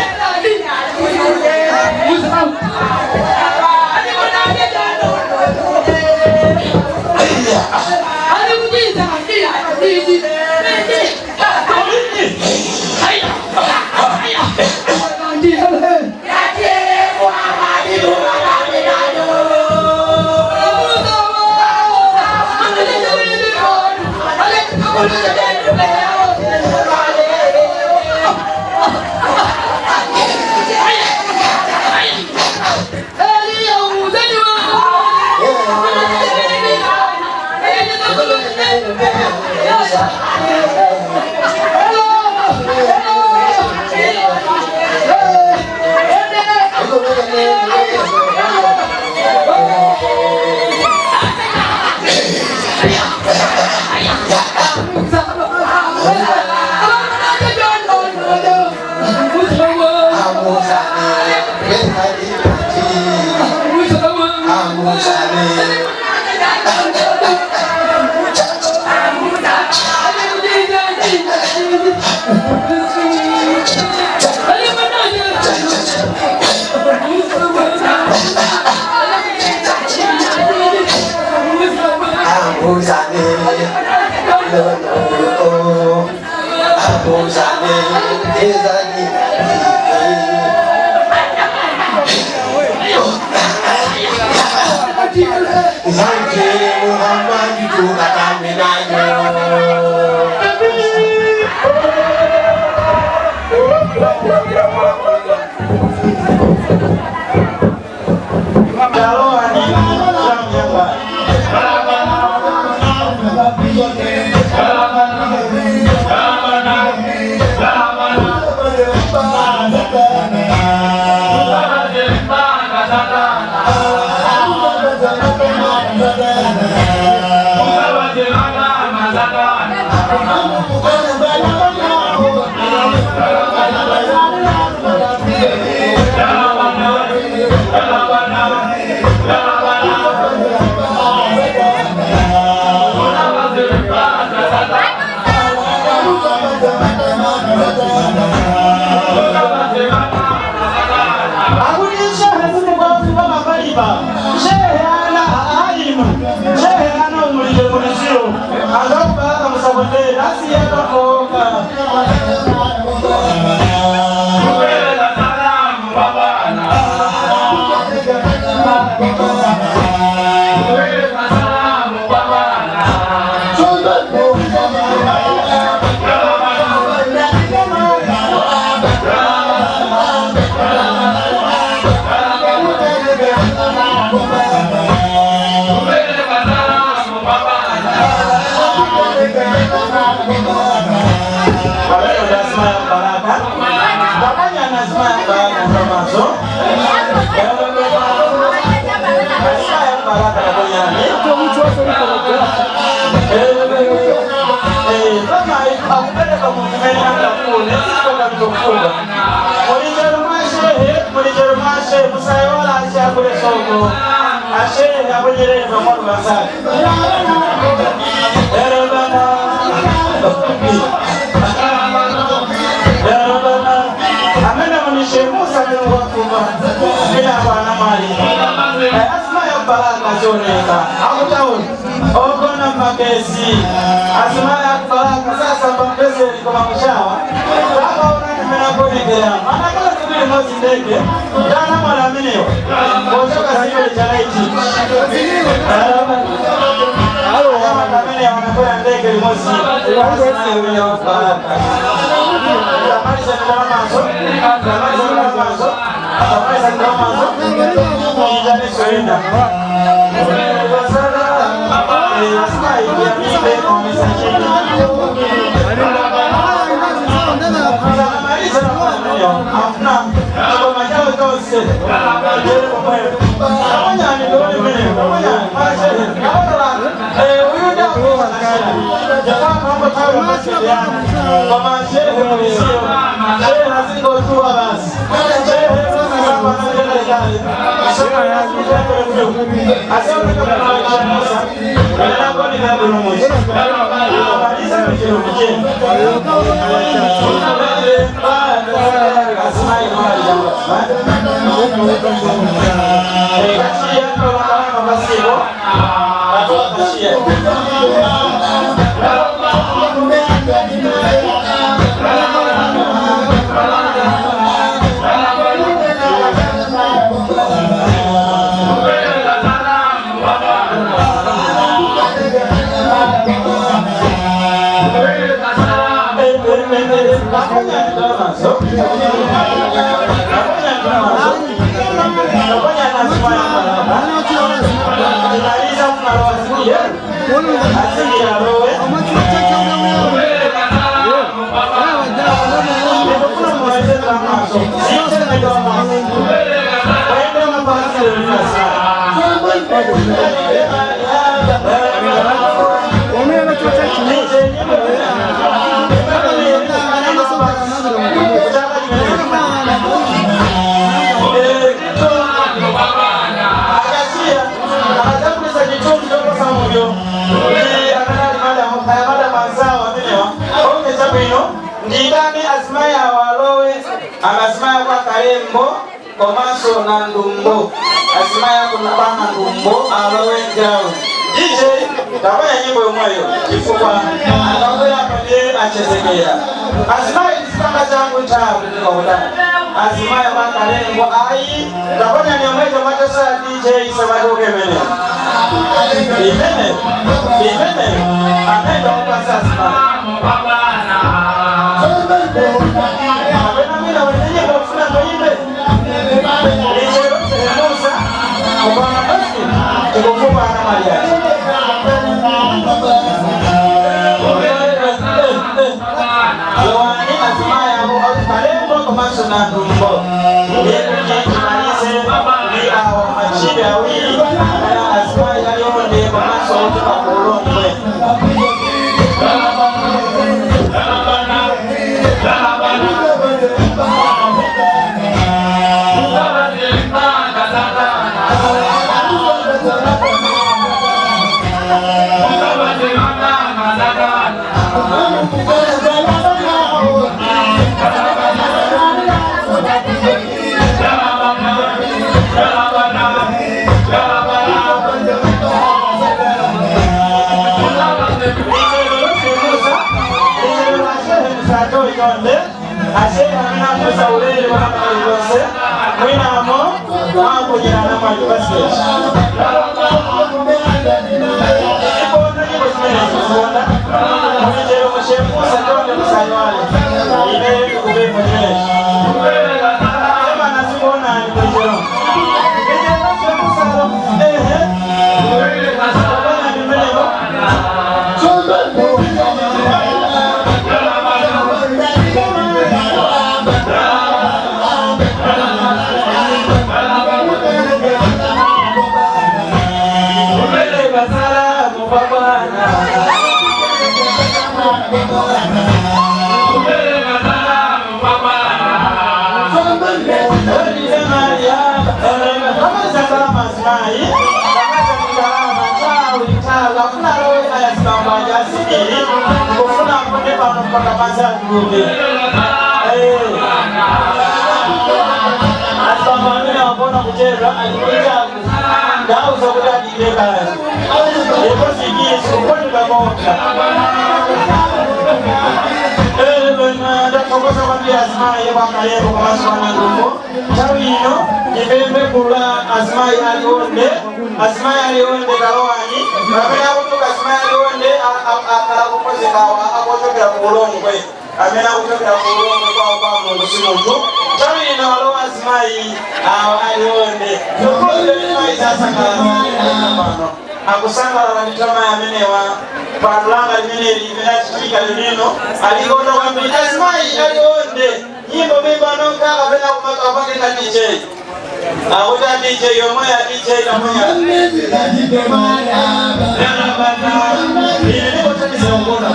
Kutauni sikokamikufunga mulichero mwashehe, mulichero mwashehe, musayola ashakule soko ashehe abonyerere pamwalo basale erabana erabana amene munishe Musa milungu ila bwana mwali asima ya baraka zioneka akutauni ogona magezi asima ya baraka sasa pambezeli kwa mushawa baba ona nimenakonekera mana kala tibili mozi ndege dana mwana aminiwa kochoka sivile chalaiti amene wanakwea ndege limozi asima ya baraka tamaliza ndamazo, tamaliza ndamazo, tamaliza ndamazo ijanesoenda Ndidani azimaya walowe amazimaya kwa kalembo komanso na ndumbo azimaya kuna bana ndumbo alowe ground DJ takwaya nyimbo yomweyo chifukwa akakwera paliye achezekera azimaya chisipanga changu nthawi ndikakutana azimaya kwa kalembo ayi takwanya nyomwecho machosa ya DJ samatoke imeneyo imene imene amene opasa azimaya Bwana. mpaka pansi atuluke. Asamba amene wapona kuchedwa alikuitaku ndauza kuti adikire kaya yeposikisu konikamota ndathokoza kwambiri azimayi kwakaleko komanso wananduko. Nthawi ino ndipemphe gulu la azimayi aliwonde. Azimayi aliwonde, kalowani pamene akutuka. Azimayi aliwonde akhala kukonzekawa, akuchokera ku Ulongwe, amene akuchokera ku Ulongwe kwawo kwa Mulungu si munthu. Nthawi ino alowa azimayi awa aliwonde. Tokoze mayi zasangalala pano, akusangalala ndi tamayi amenewa palulanga limeneli limene achitika limeno alikonda kwambiri. Azimayi aliwonde, nyimbo mimbanonka kapena kumakapange DJ, akuti a DJ yomwe ya DJ tamoya ine ndikothandiza kugona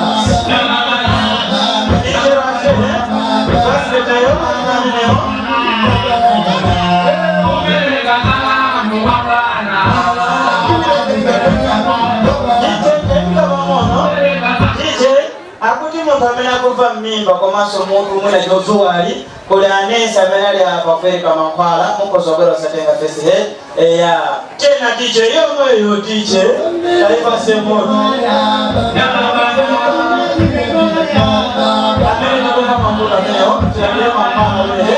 DJ washehe wasetayo amenewo. DJ akuti munthu amene akumva mmimba komanso munthu mwina chozuwali, kuli anesi amene ali apa kupereka mankhwala, mukhoza kubwera usatenga first aid eya tena. DJ yomweyo, DJ taipase moto amene tikumva makutu amenewo, tiyambire mankhwala amene.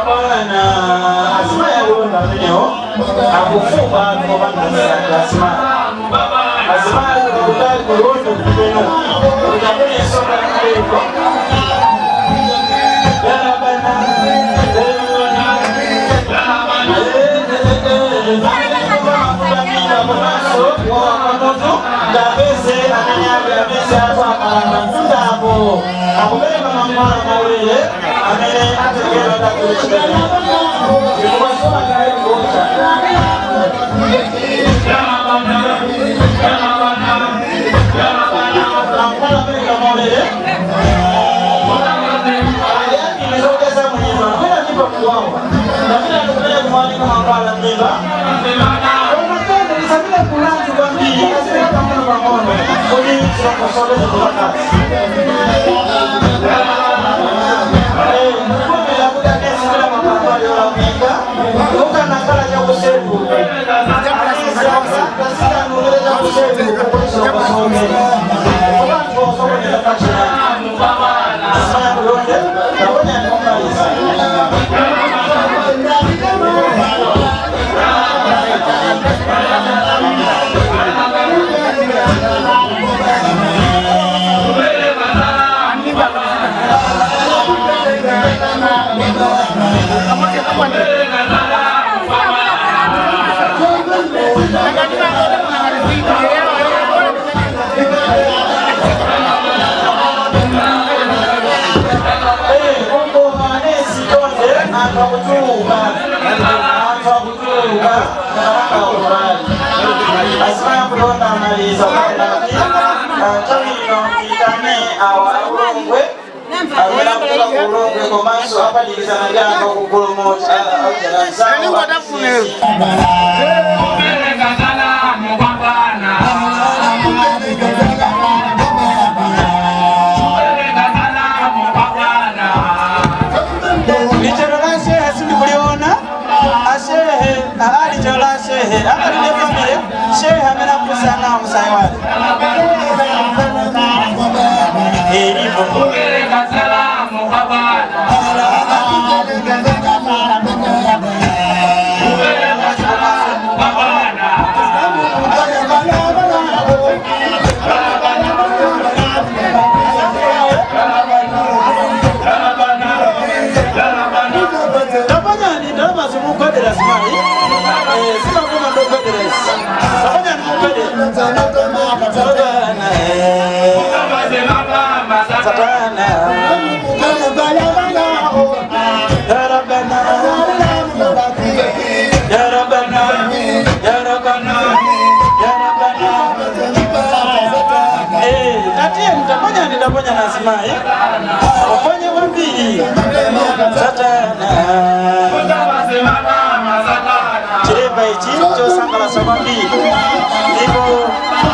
Bwana azimayi aliwonda amenewo akufupa kopanda azimayi, azimayi kutali kuliwonda kupeno utapene soka kuliko yarabana. Tapeze amene apeze athu akalamba mfundapo akupereka mankhwala maulere amene atekera takulichitene chifukwa somakalaikuocha mankhwala apereka maulere ayani mwenyimba kwena mimba kuwawa ndamene atukupele kumwanika mankhwala mimba omatende lisabile kulantu kwambiri asile pang'ono pang'ono kuti zilongosoleze kuwakasi mukomera kuti anesibila mankhwala yolakwika ukanakhala chakusetu asikanulile chakusetu kukulisolokosome kubantu osokoneza kachina asaya kulonde takonya kumaliza. Kungoma nesitonde anthu akuchuluka, anthu akuchuluka akalanga ukubali. Asimaya kulonda amaliza kuendaki. Nthawi ino itane awa aulongwe amene akuchoka ku Ulongwe komanso apatikizana ndi anthu akugolomoti. Lichero la shehe sindikuliona ashehe aa lichero la shehe akalinde family shehe amene akusana musayi wake ilipo. Tapanyani ndalama zimugwadira zimayi zimakoma ndogwadirezi tapanyani mugwadira satana satana. Uponye kwambiri. Satana. Chilemba ichi chosangalatsa kwambiri, ndipo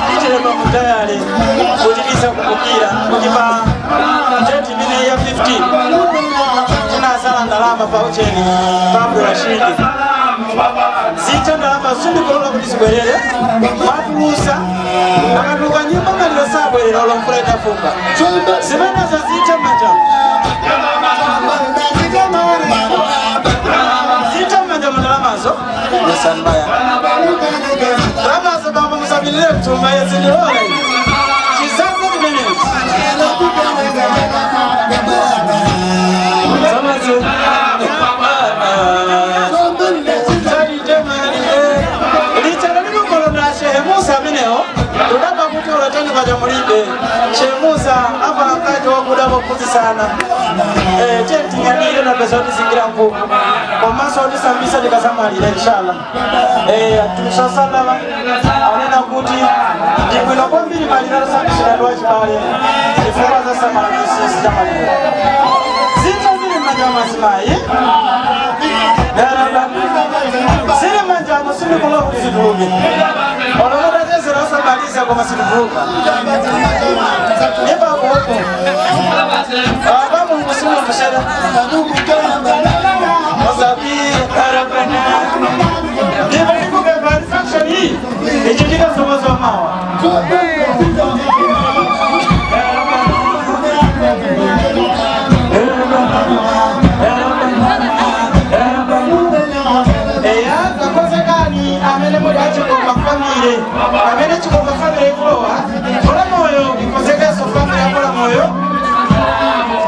ndichilemba mutayale kuti tisakumbukira kuti pa date imene ya 15 tinasala ndalama pa ucheni pa Abdurashidi. Zitha ndalama sindikulola kuti zibwerere, mwatulusa akatuluka nyumba maliro sabwerera ulo mvula itafumba. Zimenezo zitha m'manjamo, zitha m'manjamo ndalamazo. Yesanbaya ndalamazo bamba musabilire kutumba yezindilola ine chizazi chimenechi zamazo. Lichero likukolonda Shehe Musa amenewo tudaba kuti ulatani paja mulibe Shehe Musa apa mkaji wakuda kuphunzisana. Tiye na pesa otizingira nkhuku komanso otisambisa tikasamalira inshallah. Tusasandaba anena kuti ndi bwino kwambiri maliro atasambisira ndi wachibale chifukwa zasamala chinsinsi cha maliro. Zinthu zili m'manja mwa mazimayi zili m'manjamo, sindikulola kuti zituluke. Olomotachezera osamaliza koma situtuluka ipapopo apa Mulungu simuntusera osabi arabana. Ndipo ndikupempha function iyi ichitika zomazomawa. Eya, kakozekani amene muli achikomba family, amene chikomba family ikulowa kola moyo ikozekenso family akola moyo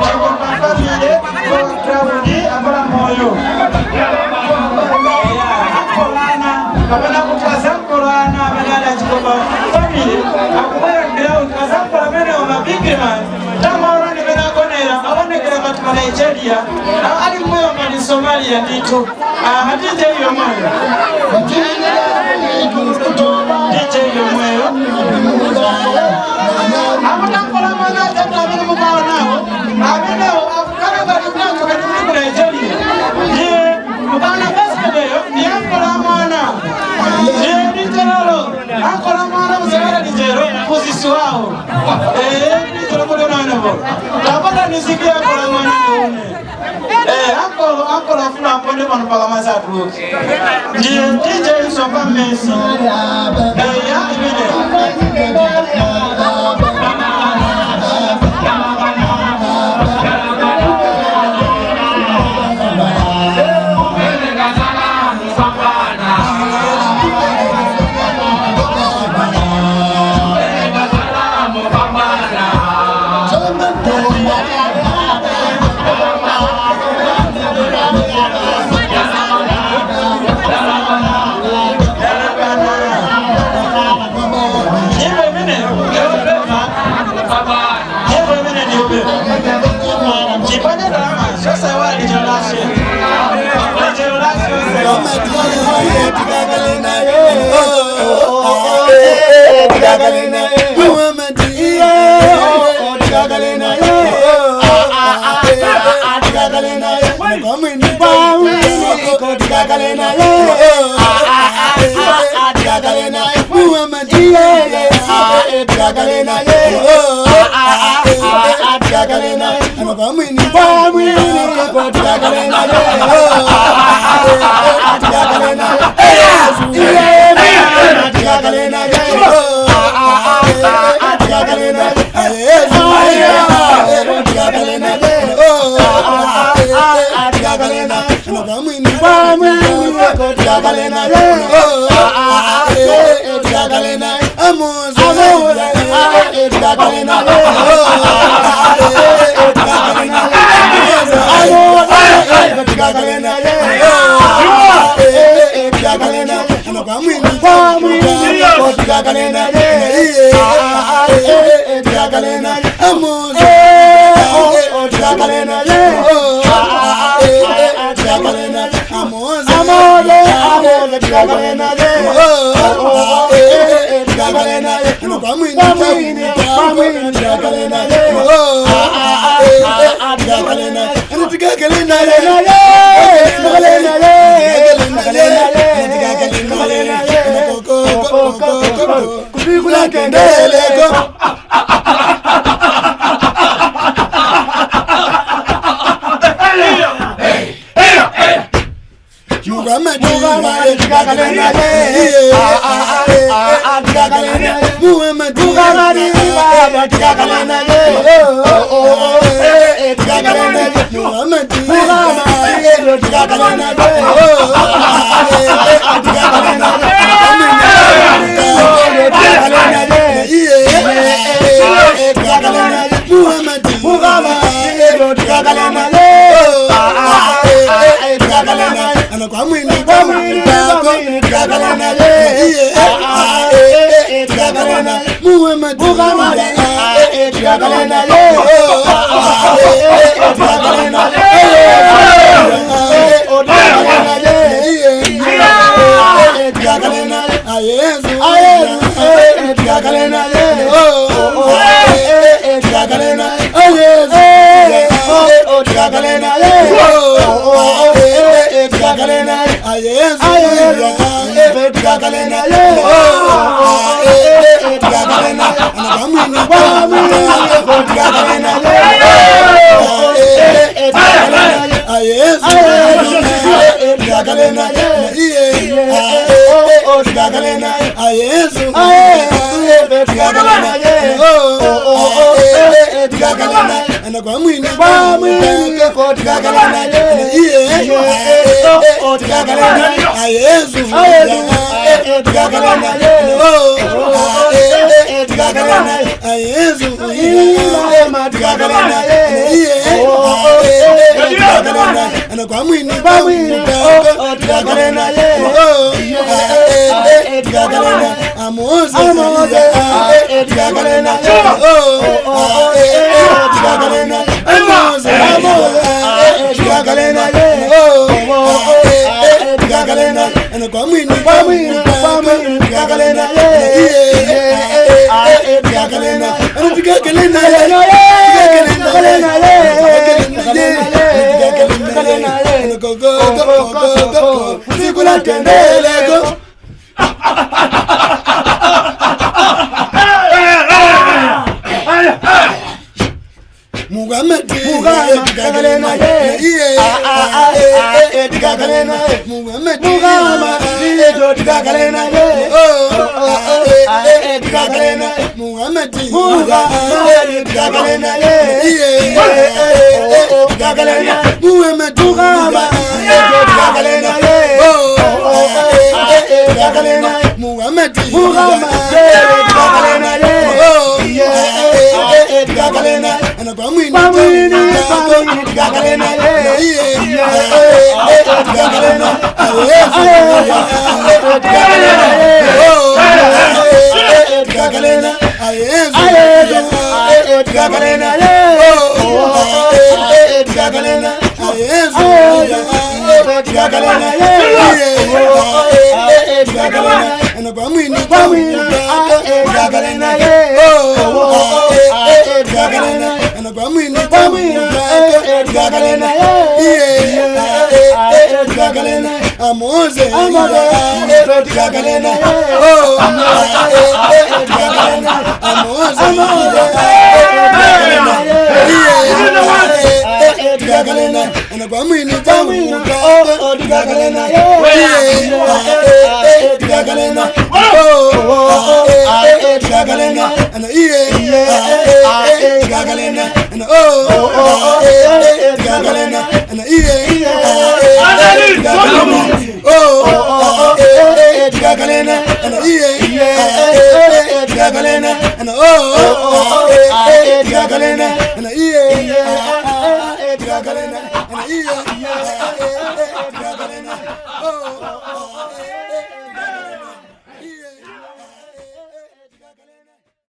chikomba family kola ground akola moyo. Eya, akolana kapena kuti azankolana amene ali achikomba family akubwera ground, azankola amenewo mabigman tamaona ndimene akonera aonekera ngati ma Nigeria ali mweyo ngati Somalia ndithu. Atije iyo mweyo, DJ iyo mweyo akutankola mwana atatu amene mukaonawo amenewo akukhala ngati kunacho kati kuli ku Nigeria. Ndiye mukaona basiketiyo ndiye ankola mwana, ndiye ndicherolo ankola mwana muzewera ndichero mphunzitsi wawo. Ndichero mulionanepo tapata nizikia ankola mwana ndione. Ankolo ankolo afuna aponde pano pakamazi atuluke. Ndiye DJ nsomba mmesi eya imene. Nyimbo imene yopema, nyimbo imene ndiyopema chipande ndalama zosaiwala lichero lashe, lichero lashe